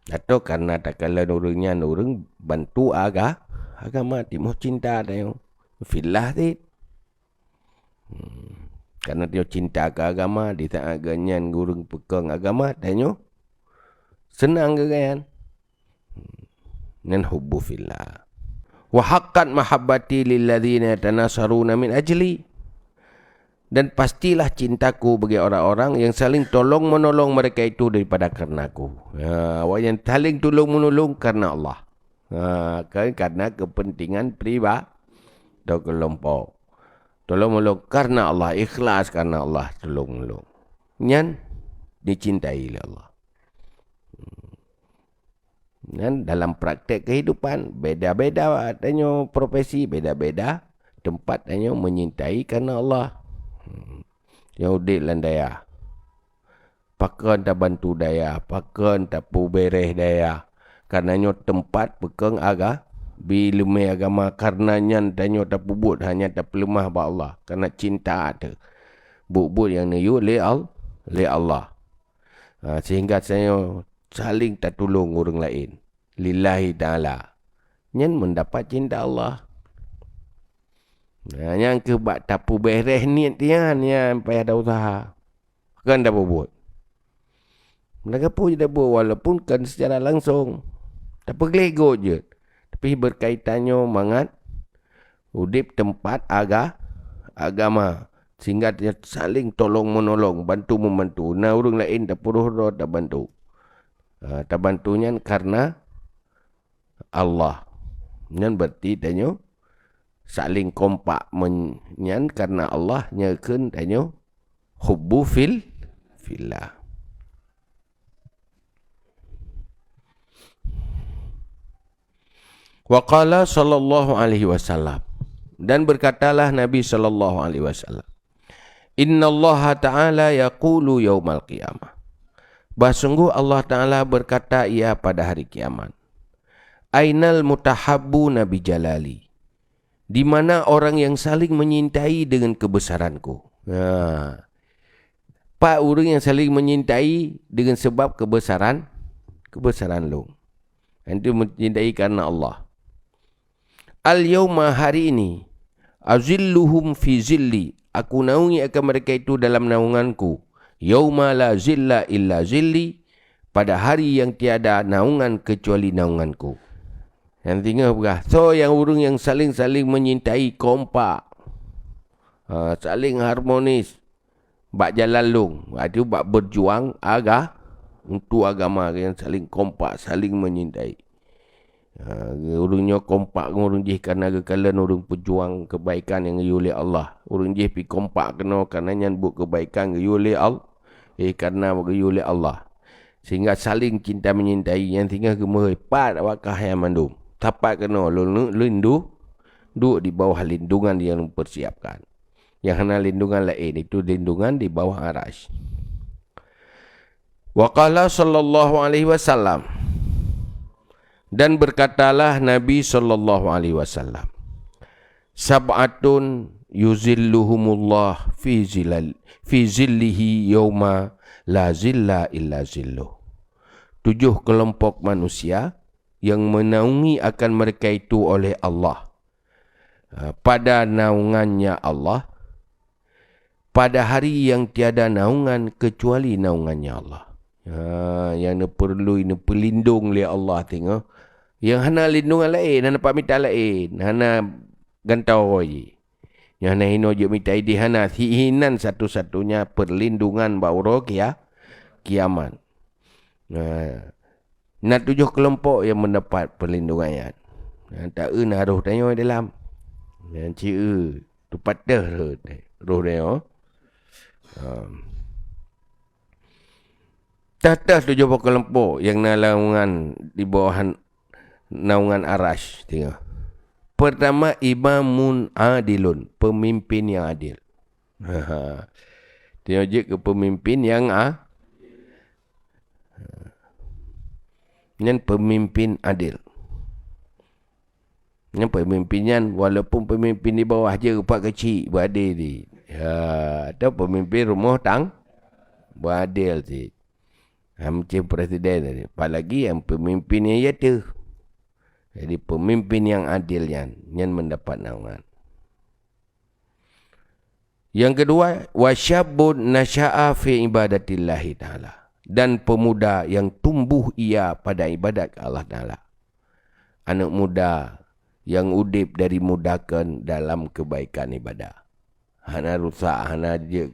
Atau karena takalon ureuëng nyan ureuëng bantu aga-, agama, timoh cinta tanyoe. Fillah cit. Hmm. Karena tanyoe cinta keu agama, di saat gobnyan ureuëng peukong agama, tanyoe seunang keu gobnyan. Hmm. Nyan hubbu fillah. "Wa haqqat mahabbati lilladzina yatanasaruna min ajli." Dan pastilah cintaku bagi orang-orang yang saling tolong-menolong mereka itu daripada karenaku. Ya, awaknyan saling tulông-meunulông karena Allah. Ha, kan karena kepentingan priba-, atau kelompok. Tolong-menolong karena Allah, ikhlas karena Allah, tulông-menolong. Nyan dicintai lé Allah. Nyan dalam praktek kehidupan, beda-beda tanyoe profesi, beda-beda tempat tanyoe menyintai karena Allah. Hmm. Nyang udép lam dayah. Pakon tabantu dayah, pakon tapeubeureh dayah. Karena nyoe tempat peukong aga-, bi leumé agama, karena nyan tanyoe tapeubuet hanya tapeuleumah bak Allah, karena cinta teuh. Buet-buet nyang neuyue lé Al-, lé Allah. Ha, sehingga tanyoe saling tatulông ureuëng laén. Lillahi ta'ala. Nyan mendapat cinta Allah. Nah, nyang keuh bak tapeubeureh niet nyan, nyan payah tausaha. Kan tapeubuet. Meulaga peue jeuet tapeubuet walaupun kan secara langsung. Tapeugleh göt jeuet. Tapi berkaitan nyoe mangat udép tempat aga-, agama. Sehingga saling tolong-menolong, bantu-membantu. Na ureuëng laén tapeuroh droe tabantu. Ha, tabantu nyan karena Allah. Nyan berarti tanyoe saling kompak men-, nyan karena Allah, nyan kheun tanyoe hubbu fil-, fillah. Wa qala sallallahu alaihi wasallam, dan berkatalah Nabi sallallahu alaihi wasallam, "Innallaha ta'ala yaqulu yaumal qiyamah." Bah sungguh Allah Ta'ala berkata Ia pada hari kiamat, "Ainal mutahabbuna bi jalali?" Di mana orang yang saling menyintai dengan kebesaran-Ku. Ha. Pat ureuëng nyang saling menyintai dengan sebab kebesaran, kebesaran Lôn. Itu mencintai karena Allah. Al-yauma, hari ini, azilluhum fi zilli, Aku naungi akan mereka itu dalam naungan-Ku. Yauma la zilla illa zilli, pada hari yang tiada naungan kecuali naungan-Ku. Nyang singoh peugah, soe nyang ureuëng nyang saling-saling menyintai, kompak, ha, saling harmonis bak jalan Lôn, iaitu bak berjuang aga-, untuk agama, nyang saling kompak, saling menyintai. Ha, ureuëng nyoe kompak ngon ureuëng jih karena geukalon ureuëng peujuang keubaikan nyang geuyue lé Allah. Ureuëng jih pih kompak keunoe karena nyan buet keubaikan geuyue lé Al-, eh, karena geuyue lé Allah. Sehingga saling cinta menyintai, nyang singoh geumeuhôi, pat wakah nyan mandum. Sapat keunoe lôn, lôn duek, duek di bawah lindungan nyang Lôn persiapkan. Nyang hana lindungan laén, itu lindungan di bawah Arasy. Wa qala sallallahu alaihi wasallam, dan berkatalah Nabi sallallahu alaihi wasallam, "Sab'atun yuzilluhumullah fi zilal-, fi zillihi yauma la zilla illa zilluh." Tujuh kelompok manusia yang menaungi akan mereka itu oleh Allah, ha, pada naungan-Nya Allah, pada hari yang tiada naungan kecuali naungan-Nya Allah. Ha, nyang neupeurlu neupeulindong lé Allah singoh. Nyang hana lindungan laén, hana pamita laén, hana gantoe jih. Nyang hana hinoe jeuet mita idéh hana, si inan satu-satunya perlindungan bak uroe kia-, kiamat. Nah, na tujoh keulompok nyang meudapat perlindungan nyan. Nah, taeu na roh tanyoe dalam. Nyang ci-eu teupatéh roh, roh tanyoe. Ha. Teuh-teuh tujoh boh keulompok nyang na naungan di bawah naungan Arasy, tengok. Pertama, imamun adilun, pemimpin yang adil. Tengok jeuet keu pemimpin yang a-, nyan pemimpin adil. Nyan pemimpin nyan, walaupun pemimpin di bawah jeuet pat keuchik, beuadil jih. Ya, atau pemimpin rumoh tang-, beuadil jih. Ha, macam presiden tadi. Apalagi nyang pemimpin nyang jatuh. Jadi, pemimpin nyang adil nyan, nyan mendapat naungan. Yang kedua, wa syabbun nasya'a fi ibadatillahi ta'ala. Dan pemuda yang tumbuh ia pada ibadat Allah Ta'ala. Aneuk muda nyang udeb dari muda kön dalam keubaikan ibadah. Hana rusak, hana jeuet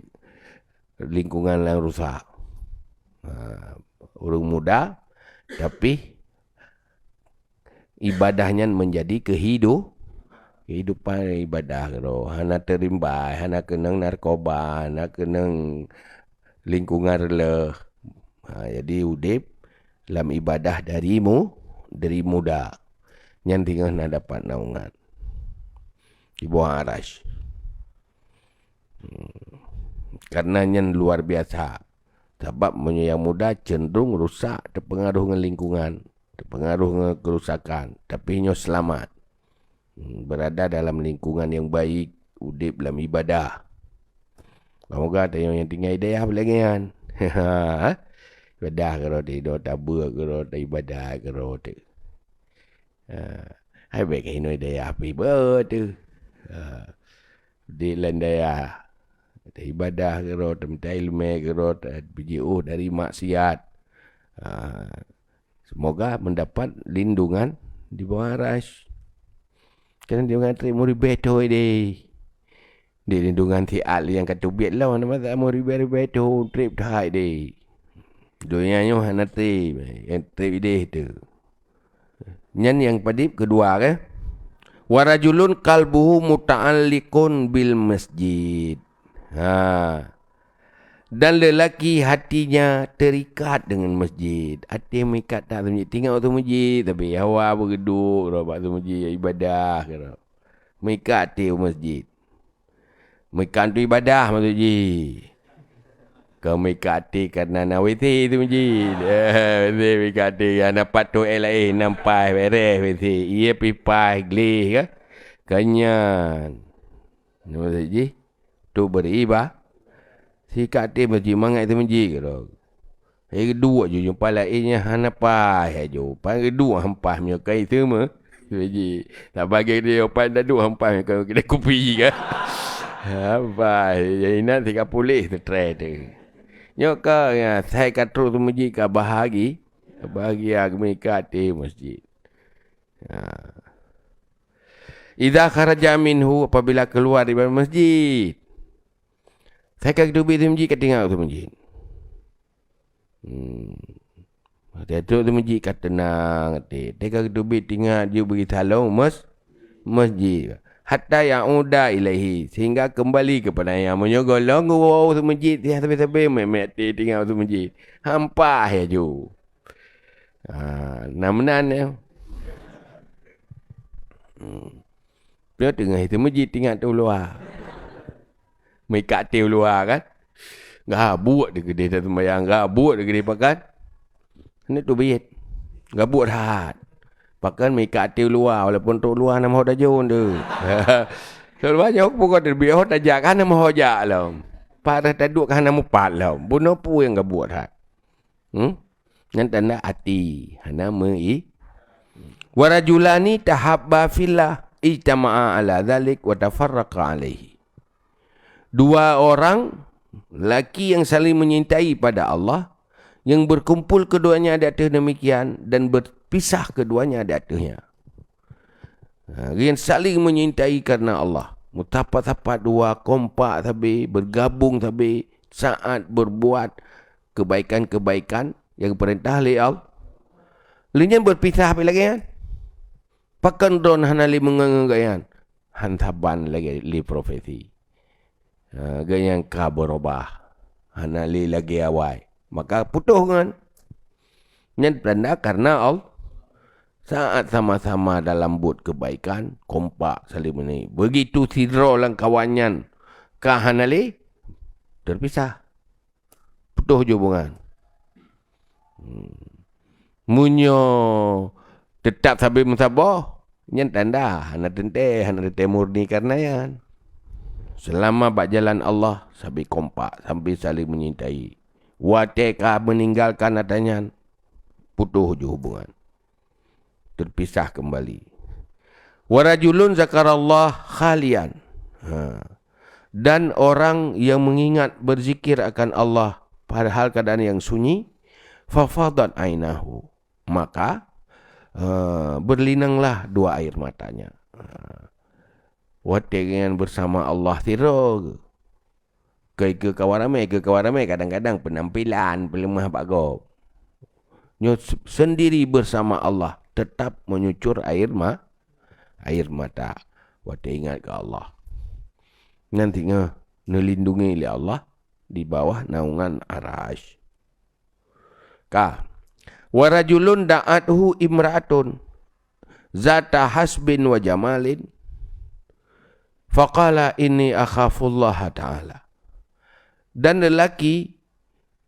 lingkungan nyang rusak. Ha, ureuëng muda, tapi ibadah nyan menjadi kehidu-, kehidupan ibadah keudroe. Hana teurimbai, hana keunong narkoba, hana keunong lingkungan reuloh. Ha, jadi udeb lam ibadah dari mu-, dari muda. Nyan teungoh na dapat naungan di bawah Arasy. Hmm. Karena nyan luar biasa. Sabab meunyoe nyang muda cenderung rusak, teupeungaruh ngon lingkungan, teupeungaruh ngon keurusakan, tapi nyoe seulamat. Hmm, berada dalam lingkungan yang baik, udeb lam ibadah. Semoga tanyoe nyang tinggai di dayah beulagée nyan. Ibadah keudroe teuh, ido tabeue keudroe teuh, ibadah keudroe teuh. Ha, hai bék keuh inoe dayah pih beu teuh. Ha, di laén dayah, ibadah keudroe teuh, meutai leumé keudroe teuh, jiôh dari maksiat. Ha, semoga mendapat lindungan di bawah Arasy. Kan lindungan treb meuribée thoi deh. Di lindungan siat nyang ka teubiet lom, nama tak meuribée-ribée thon treb that deh. Donya nyoe hana treb, nyang treb ideh teuh. Nyan nyang padib keudua, kan? Wa rajulun qalbuhu muta'alliqun bil masjid. Ha. Dan lelaki hatinya terikat dengan masjid. Até meuikat that masjid. Tinggai u masjid, tapi hawa beugeuduek keudroe bak masjid, ibadah keudroe. Meuikat até u masjid. Meuikat tu ibadah maksud jih. Kon meuikat até karena na WC tu masjid. Eh, WC meuikat até, ya, na pat toilet laén, na pai, beres WC. Iya pih pai, gleh ke? Keunyan. Nyoe jih tu beriba. Sikaté masjid mangat itu masjid keudroe. Hai geuduek ju jumpa laén nyang hana paih aju. Pan geuduek hampah meunyoe ka itu mah. Masjid. Tak bagi dia pan dah duek hampah meunyoe ka kedai kupi kan. Hampah. Jadi nan tiga puluh tu trai tu. Nyoe ka ya, sai ka trok tu masjid ka bahagi. Bahagia kami ka até masjid. Ha. Idza kharaja minhu, apabila keluar daripada masjid. Sai ka geuteubiet di masjid, ka tinggai u masjid. Hmm. Watèe trok di masjid ka teunang até. Watèe ka geuteubiet tinggai jeuet bagi salom mas-, masjid. Hatta ya'uda ilaihi, sehingga kembali kepada yang meunyoe golom geuwoe u masjid, tiah sabe-sabe mèt-mèt até tinggai u masjid. Hampah ya ju. Ha, na meunan ya. Hmm. Dia tengah itu masjid tinggai tu luar. Meuikat ti luar kan. Gabuek di keudeh dah sembahyang, gabuek di keudeh pakan. Ni tu biet. Gabuek that. Pakan meuikat ti luar, walaupun tu luar nama ho tajun tu. Tu luar jauh pun kau terbiet ho tajak kan nama ho jak lom. Pat dah taduk kan nama pat lom. Bunoe pu yang gabuek that. Hmm? Nyan tanda até hana meui. Warajulani tahabba fillah ijtama'a ala dzalik wa tafarraqa alaihi. Dua orang laki yang saling menyintai pada Allah, yang berkumpul keduanya di atas demikian dan berpisah keduanya di atasnya. Ha, yang saling menyintai karena Allah. Meusapat-sapat dua, kompak sabe, bergabung sabe, saat berbuat kebaikan-kebaikan yang perintah lé Allah. Lé nyan berpisah pi lagèe nyan. Pakon droen hana lé meungeue geuh nyan? Han saban lagèe lé profesi. Ha, geuh nyan ka berubah. Hana lé lagèe awai. Maka putôh ngon. Nyan tanda karena Allah. Saat sama-sama dalam buet kebaikan, kompak saling meuni. Begitu sidroe lam kawan nyan ka hana lé, terpisah. Putôh ju hubungan. Hmm. Meunyoe teutap sabe meusaboh, nyan tanda hana teuntèe, hana teuntèe murni karena nyan. Selama bak jalan Allah, sabe kompak, sabe saling menyintai. Watèe ka meninggalkan ata nyan, putôh ju hubungan. Terpisah kembali. Warajulun zakarallah khalian. Ha. Dan orang yang mengingat berzikir akan Allah padahal keadaan yang sunyi, fafadat ainahu. Maka, eh, berlinanglah dua air matanya. Ha. Watèe nyan bersama Allah sidroe. Keu, keu kawan ramè, keu kawan ramè kadang-kadang penampilan peuleumah bak gob. Nyoe se-, sendiri bersama Allah tetap menyucur air ma-, air mata. Watèe ingat keu Allah. Nyan teungoh neulindungi lé Allah di bawah naungan Arasy. Ka. Warajulun da'athu imra'atun zata hasbin wa jamalin. Faqala inni akhafullaha ta'ala. Dan lelaki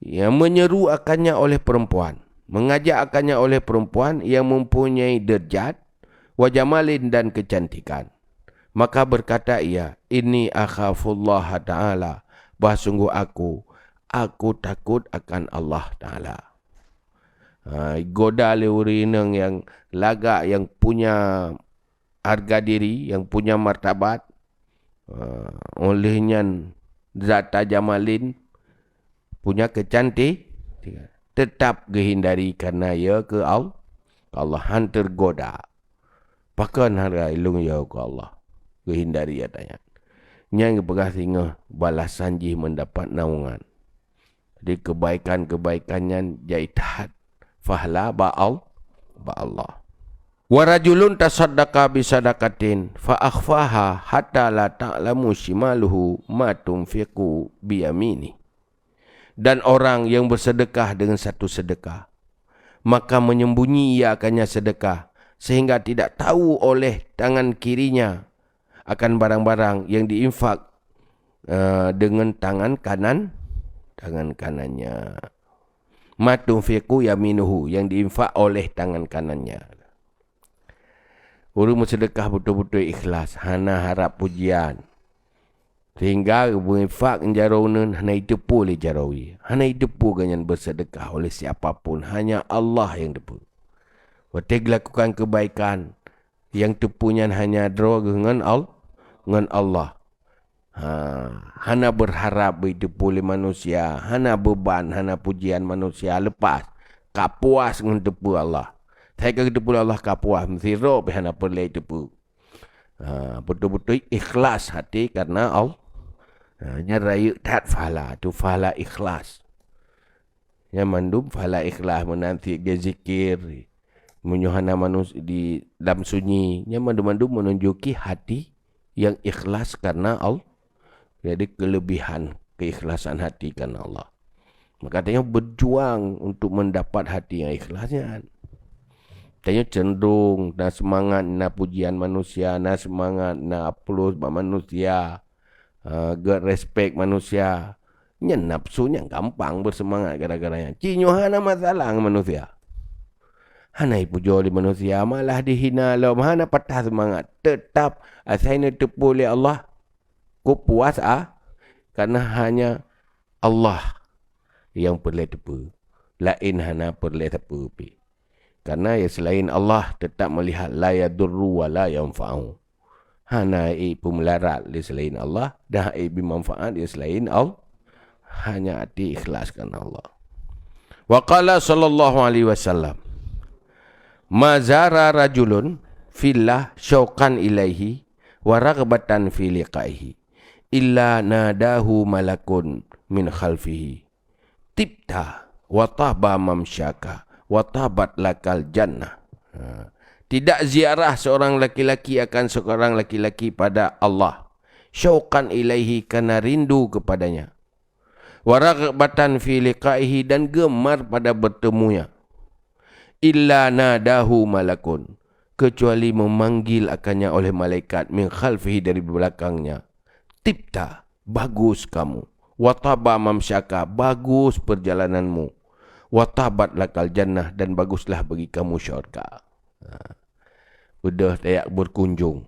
yang menyeru akannya oleh perempuan, mengajak akannya oleh perempuan yang mempunyai derjat, wa jamalin dan kecantikan. Maka berkata ia, "Inni akhafullaha ta'ala," bah sungguh aku, aku takut akan Allah Ta'ala. Ha, goda lé ureueng inong nyang lagak, yang punya harga diri, yang punya martabat. Ha, oleh nyan zata jamalin, punya kecantik, tetap geuhindari karena ya ke Al-, Allah han tergoda. Pakon harga ilung ya ke Allah? Geuhindari ya tanya. Nyang geupeugah singoh balasan jih mendapat naungan. Jadi kebaikan-kebaikan nyan jai that fahla ba Al-, ba Allah. Wa rajulun tasaddaqa bi sadaqatin fa akhfaha hatta la ta'lamu shimaluhu ma tunfiqu bi yamini. Dan orang yang bersedekah dengan satu sedekah, maka menyembunyi ia akannya sedekah, sehingga tidak tahu oleh tangan kirinya akan barang-barang yang diinfak, eh, dengan tangan kanan, tangan kanannya. Ma tunfiqu yaminuhu, yang diinfak oleh tangan kanannya. Ureuëng meuseudeukah beutôi-beutôi ikhlas, hana harab pujian. Sehingga meuinfak ngon jaroe uneuen hana jiteupeue lé jaroe, hana jiteupeue gobnyan beuseudeukah oleh siapa pun, hanya Allah nyang teupeue. Watée geulakukan keubaikan, nyang teupeue nyan hanya droe geuh ngon Al-, ngon Allah. Ha, hana beurharab beuteupeue lé manusia, hana beuban, hana pujian manusia, leupah, ka puas ngon teupeue Allah. Hai ka geuteupeue lé Allah ka puas, meusidroe pih hana peureulée teupeue. Ha, beutôi-beutôi ikhlas hati kareuna Allah. Ha, nyan rayeuk that pahala, tu pahala ikhlas. Nyan mandum pahala ikhlas, meunan cit geuzikir, meunyoe hana manus-, di lam sunyi, nyan mandum-mandum meununjuki hati nyang ikhlas kareuna Allah. Jadi keulebihan keikhlasan hati kareuna Allah. Maka tanyoe beujuang untuk mendapat hati nyang ikhlas nyan. Tanyoe cenderung na seumangat na pujian manusia, na seumangat na aplaus bak manusia, ha, get respect manusia. Nyan nafsu nyang gampang beuseumangat gara-gara nyan. Ci nyoe hana masalah ngon manusia. Hana jipujoe lé manusia, malah dihina lom, hana patah seumangat. Teutap asai neuteupeue lé Allah, kupuas ah, karena hanya Allah nyang peureulée teupeue. Laén hana peureulée teupeue pih. Karena nyang seulaén Allah teutap meulihat la yadurru wa la yanfa'u. Hana ék peumularat lé seulaén Allah, dan ék bri manfaat lé seulaén Allah. Hanya hati ikhlas kareuna Allah. Wa qala sallallahu alaihi wasallam, "Ma zara rajulun fillah syauqan ilaihi wa raghbatan fi liqaihi, illa nadahu malakun min khalfihi, 'Tibta wa taba mamsyaka wa tabat lakal jannah.'" Ha. Tidak ziarah seorang laki-laki akan seorang laki-laki pada Allah, syauqan ilaihi, karena rindu kepadanya, wa raghbatan fi liqaihi, dan gemar pada bertemunya, illa nadahu malakun, kecuali memanggil akannya oleh malaikat, min khalfihi, dari belakangnya, "Tibta, bagus kamu. Wa taba mamsyaka, bagus perjalananmu. Wa tabat lakal jannah, dan baguslah bagi kamu syurga." Ha. Udah tajak berkunjung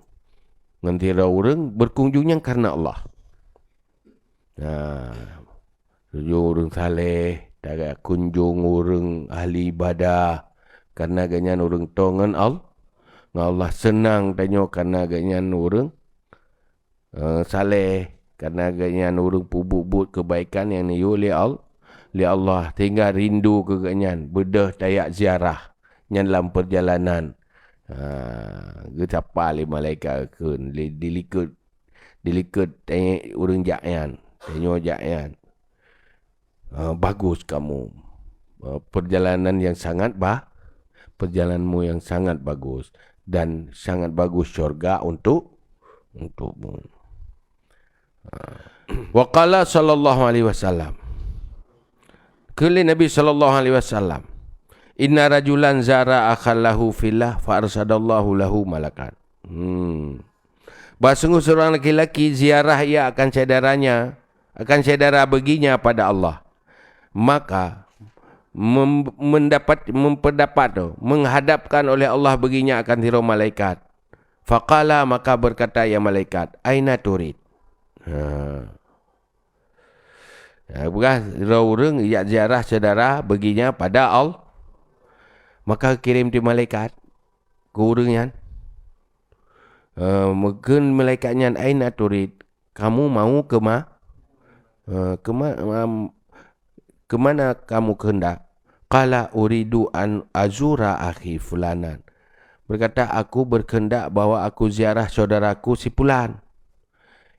ngon sidroe ureuëng, berkunjung nyan karena Allah. Ha. Kunjung ureuëng saleh, tajak kunjung ureuëng ahli ibadah, karena gobnyan ureuëng toe ngon Al-, ngon Allah. Seunang tanyoe karena gobnyan ureuëng eh, saleh, karena gobnyan ureuëng peubuet-buet keubaikan nyang neuyue lé Al-, lé Allah, sehingga rindu keu gobnyan, beudôh tajak ziarah nyan lam peurjalanan. Ha, geusapa lé malaikat kheun, lé, dilikot, dilikot, eh, ureuëng jak nyan, tanyoe jak nyan. Ah, bagus kamu. Ah, perjalanan yang sangat ba-, perjalananmu yang sangat bagus dan sangat bagus syurga untuk, untukmu. Ah. Wa qala sallallahu alaihi wasallam. Kheun lé Nabi sallallahu alaihi wasallam, "Inna rajulan zara akhan lahu fillah fa arsadallahu lahu malakan." Hmm. Bahwa sungguh seorang laki-laki ziarah ia akan syedara-nya, akan syedara baginya pada Allah. Maka mem-, mendapat, memperdapat tu, menghadapkan oleh Allah baginya akan sidroe malaikat. Faqala, maka berkata ia malaikat, "Aina turid?" Ha. Ya, peugah sidroe ureuëng jak ziarah syedara baginya pada Allah. Maka kirém di malaikat keu ureuëng nyan. Eh, meukeun malaikat nyan, "Aina turid? Kamu mau keuma-, eh, keuma-, am, keumana kamu keundak?" Qala, "Uridu an azura akhi fulanan." Berkata, "Aku berkehendak bahwa aku ziarah saudaraku si pulan."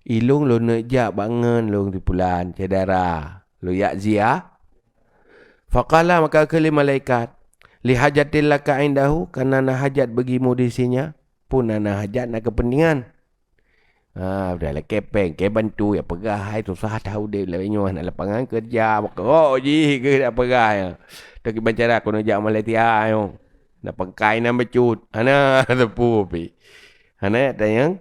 Ilong lôn neuk jak bak ngon lôn si pulan, syedara. Lôn jak ziarah. Faqala, maka kheun lé malaikat, "Li hajatil laka indahu, kana na hajat bagimu di sinya?" Pun na, na hajat, na keupeuntengan. Ha, udah lakée péng, kée bantu, ya peugah, hai susah that udeb lagée nyoe, na lapangan keureuja, meukeurok jih keu dak peugah nyan. Toh kiban cara keuneuk jak Malaysia nyoe. Na pangkai na bacut. Hana teupeu pih. Hana tanyong.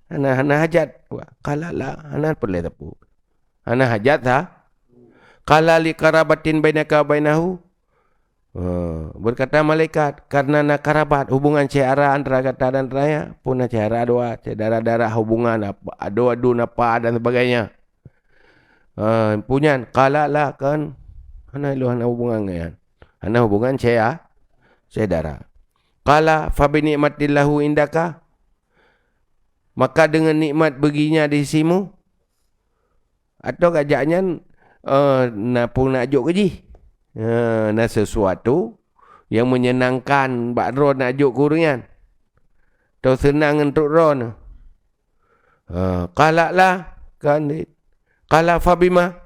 Hana, hana hajat. Qala la, hana peureulée teupeu. Hana hajat sa. Qala li qarabatin bainaka wa bainahu. Ha, berkata malaikat, karena na karabat, hubungan syedara antara gata dan raya, pun na syedara dua, syedara darah, hubungan apa, adu-adu napa dan sebagainya. Ha, punyan, qala la, kan, hana lôn hana hubungan ngon nyan. Hana hubungan syedara. Qala fa bi ni'matillahu indaka, maka dengan nikmat beginya di sisimu, atau gajak nyan, eh, na pun nak jok keu jih. Eh, na sesuatu yang menyenangkan bak droe nak jok keu ureuëng nyan. Atau seunang ngon trok droe. Ha, qala la, kan, qala fa bima.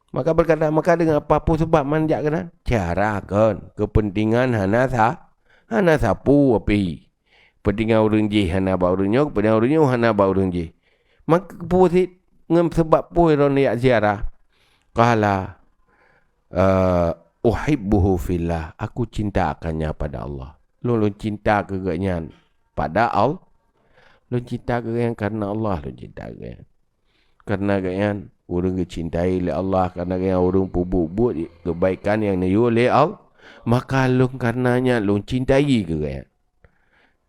Maka berkata, maka dengan apa pun sebab man jak keunan? Cara kan, kepentingan hana sa, hana sapeue api. Kepentingan ureuëng jih hana bak ureuëng nyoe, kepentingan ureuëng nyoe hana bak ureuëng jih. Maka peue cit ngon sebab peue droeneuh jak ziarah? Qala, eh, uhibbuhu fillah, aku cinta akannya pada Allah. Lôn, lôn cinta keu gobnyan pada Allah. Lôn cinta keu gobnyan karena Allah, lôn cinta keu gobnyan. Karena gobnyan ureuëng geucintai lé Allah, karena gobnyan ureuëng peubuet-buet kebaikan nyang neuyue lé Allah, maka lôn karena nyan lôn cintai keu gobnyan.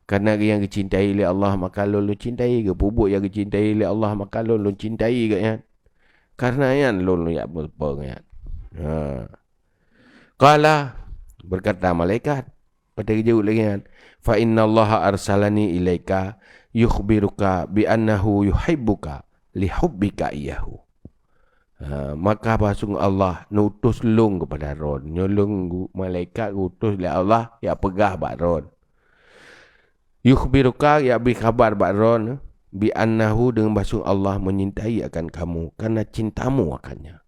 Karena gobnyan geucintai lé Allah, maka lôn, lôn cintai, geupeubuet nyang geucintai lé Allah, maka lôn, lôn cintai gobnyan. Karena nyan lôn, lôn jak meurupa nyan. Ha. Qala, berkata malaikat, Watée geujaweueb lagée nyan, "Fa innallaha arsalani ilaika yukhbiruka bi annahu yuhibbuka li hubbika iyyahu." Ha, maka basung Allah neutus lôn keupada droe. Nyoe lôn gu-, malaikat geutus lé Allah jak peugah bak droe. Yukhbiruka, jak bri khabar bak droe, bi annahu, deungon basung Allah menyintai akan kamu, karena cintamu akannya.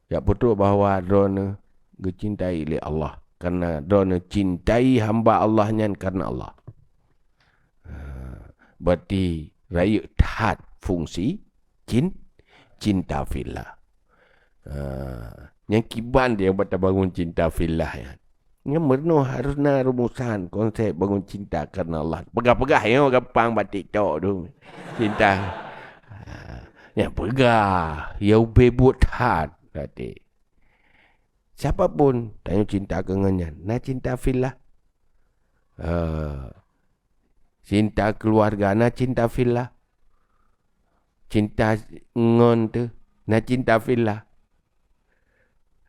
Jak peutrok bahwa droeneuh geucintai lé Allah, karena droeneuh cintai hamba Allah nyan karena Allah. Ha, berarti rayeuk that fungsi cin-, cinta fillah. Ha, nyang kiban dia buat tabangun cinta fillah nyan. Nyan meurunoe harus na rumusan konsep bangun cinta karena Allah. Peugah-peugah nyoe gampang bak TikTok tu. Cinta. Ha, nyan peugah, ya ubé buet that. Berarti siapa pun tanyoe cinta keu ngon nyan, na cinta fillah. Ha, cinta keluarga, na cinta fillah. Cinta ngon teuh, na cinta fillah.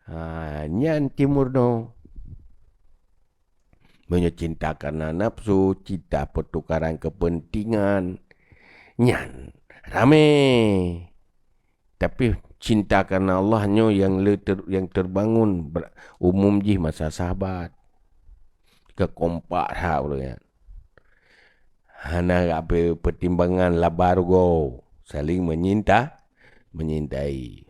Ha, nyan cit meurunoe. Meunyoe cinta karena nafsu, cinta pertukaran kepentingan, nyan ramé. Tapi cinta karena Allah nyoe nyang le ter-, nyang terbangun ber-, umum jih masa sahabat. Keu kompak that ureuëng nyan. Hana gak pe-, pertimbangan laba rugoe, saling menyinta, menyintai.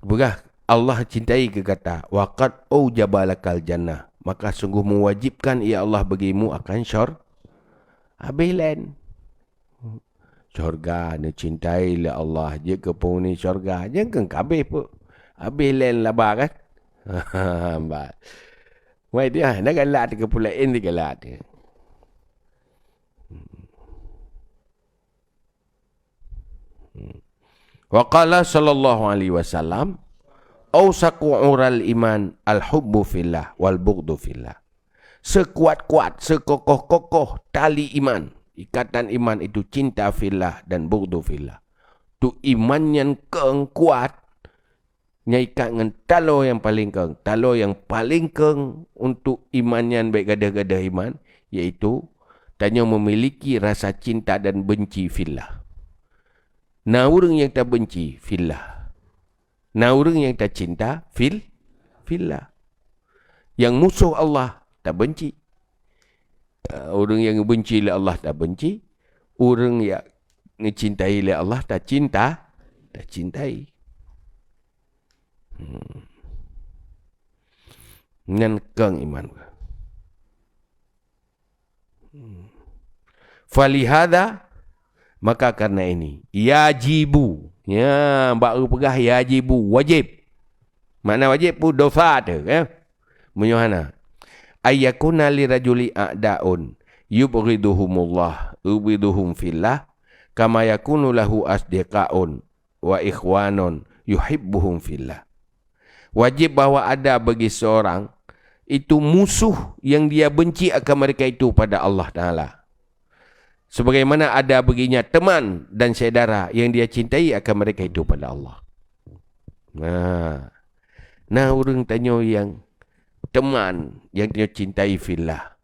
Peugah, "Allah cintai keu gata, wa qad aujaba lakal jannah, maka sungguh mewajibkan ia Allah bagimu akan syur-, habéh lén." Syurga neucintai lé Allah, jeuet keu penghuni syurga, nyang keu habéh peuet. Habéh lén laba kan? Bah. Wai dia, na galak teuh keu peulaén teuh galak teuh. Hmm. Wa qala sallallahu alaihi wasallam, "Ausaqu ural iman al-hubbu fillah wal bughdu fillah." Sekuat-kuat, sekokoh-kokoh tali iman, ikatan iman itu cinta fillah dan bughdu fillah. Tu iman nyan keueng kuat, nyang ikat ngon taloe nyang paleng keueng. Taloe nyang paleng keueng untuk iman nyan bék gadôh-gadôh iman, yaitu tanyoe memiliki rasa cinta dan benci fillah. Na ureuëng nyang tabenci fillah. Na ureuëng nyang tacinta fil-, fillah. Nyang musoh Allah tabenci. Eh, ureuëng nyang geubenci lé Allah tabenci. Ureuëng nyang geucintai lé Allah tacinta, tacintai. Hmm. Nyan keueng iman. Hmm. Falihada, maka karena ini, yajibu. Ya, bak eu peugah yajibu, wajib. Makna wajib pun dosa teuh, ya. Meunyoe hana. Ayyakuna lirajuli a'daun yubghiduhumullah, yubghiduhum fillah, kama yakunu lahu asdiqaun wa ikhwanun yuhibbuhum fillah. Wajib bahwa ada bagi seorang itu musuh yang dia benci akan mereka itu pada Allah Taala. Sebagaimana ada baginya teman dan syedara yang dia cintai akan mereka itu pada Allah. Nah, nah ureuëng tanyoe yang teman yang tanyoe cintai fillah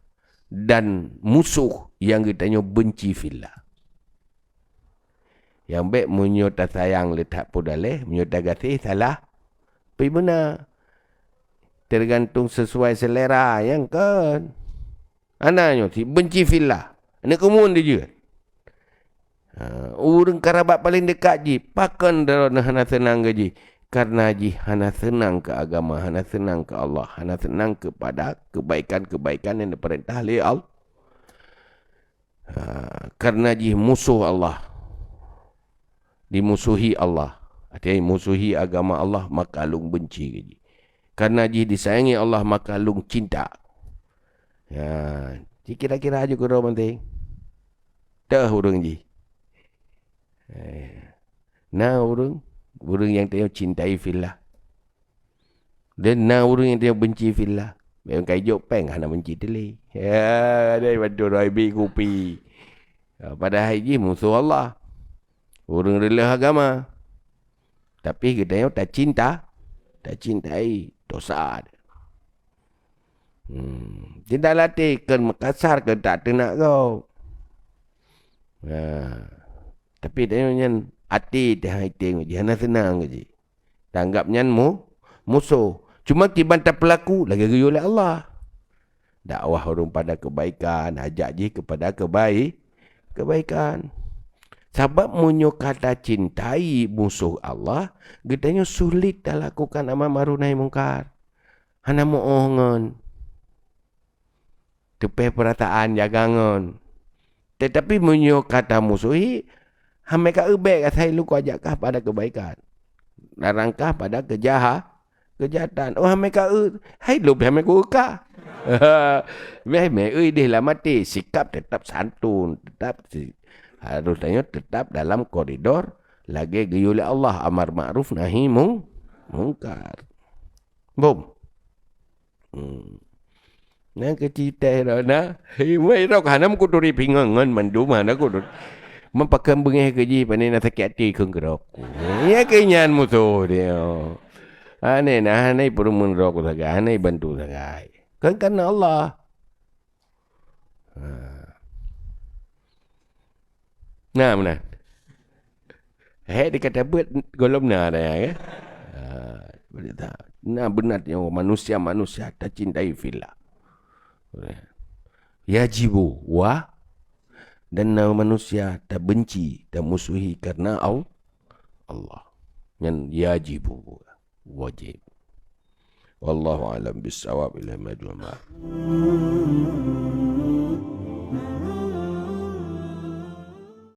dan musuh yang geutanyoe benci fillah. Nyang bék meunyoe tasayang le that peue daleh, meunyoe tagaséh salah, pi beuna. Tergantung sesuai selera nyang kon. Hana nyoe si benci fillah. Aneuk keumun di jeuet. Ha, ureuëng karabat paleng dekat jih, pakon droeneuh hana seunang keu jih? Karena jih hana seunang keu agama, hana seunang keu Allah, hana seunang keupada kebaikan-kebaikan yang diperintah lé Allah. Ha, karena jih musuh Allah, dimusuhi Allah, artinya musuhi agama Allah, maka lôn benci keu jih. Karena jih disayangi Allah, maka lôn cinta. Ya, ji kira-kira aju keudroe penting. Teuh ureuëng jih. Eh, na ureuëng, ureuëng nyang tanyoe cintai fillah. Dan na ureuëng nyang tanyoe benci fillah. Bék kai jok péng hana benci teuh lé. Ya, ada bantu roi bi kupi. Ya, padahai jih musuh Allah. Ureuëng reuleuh agama. Tapi geutanyoe tacinta, tacintai dosa. Hmm. Tidak latih keu meukasar keu tak teunak gob. Ha. Tapi tanyoe nyan até teuh hai teuh jih hana seunang keu jih. Tanggap nyan mu, musuh. Cuma kiban tapeulaku lagée geuyue lé Allah. Dakwah ureuëng pada kebaikan, ajak jih kepada kebai, kebaikan. Sabab meunyoe ka tacintai musuh Allah, geutanyoe sulit talakukan amar ma'ruf nahi mungkar. Hana muoh ngon. Teupeh peurasaan jaga ngon. Tetapi meunyoe ka tamusuhi, hamai ka eubek asai lukon ajak kah pada kebaikan. Larang kah pada kejaha, kejahatan. Oh, hamai ka eu, hai lôn hamai ku eu kah. Meh meh eu ideh lam até, sikap tetap santun, tetap si, harus tanyoe tetap dalam koridor lagée geuyue lé Allah, amar ma'ruf nahi mung, mungkar. Bom. Hmm. Nyang keu citeh dah na. Hei, wai rok hana meukuturi pingan ngon mandum hana kuturi. Meupakon beungéh keu jih pane na sakét até kheun keudroe. Ya keu nyan musoh dia. Hana na hana peurumun rok sagai, hana bantu sagai. Kan karena Allah. Ha. Nah, meunan. Hek dikata beuet golom na dah ya, kan? Ha, boleh tak? Nah, beuna nyoe manusia-manusia tacintai fillah. Yajibu wa, dan na manusia tabenci, tamusuhi karena Al-, Allah. Nyan yajibu, wajib. Wallahu a'lam bissawab. Ilaihi marji'una.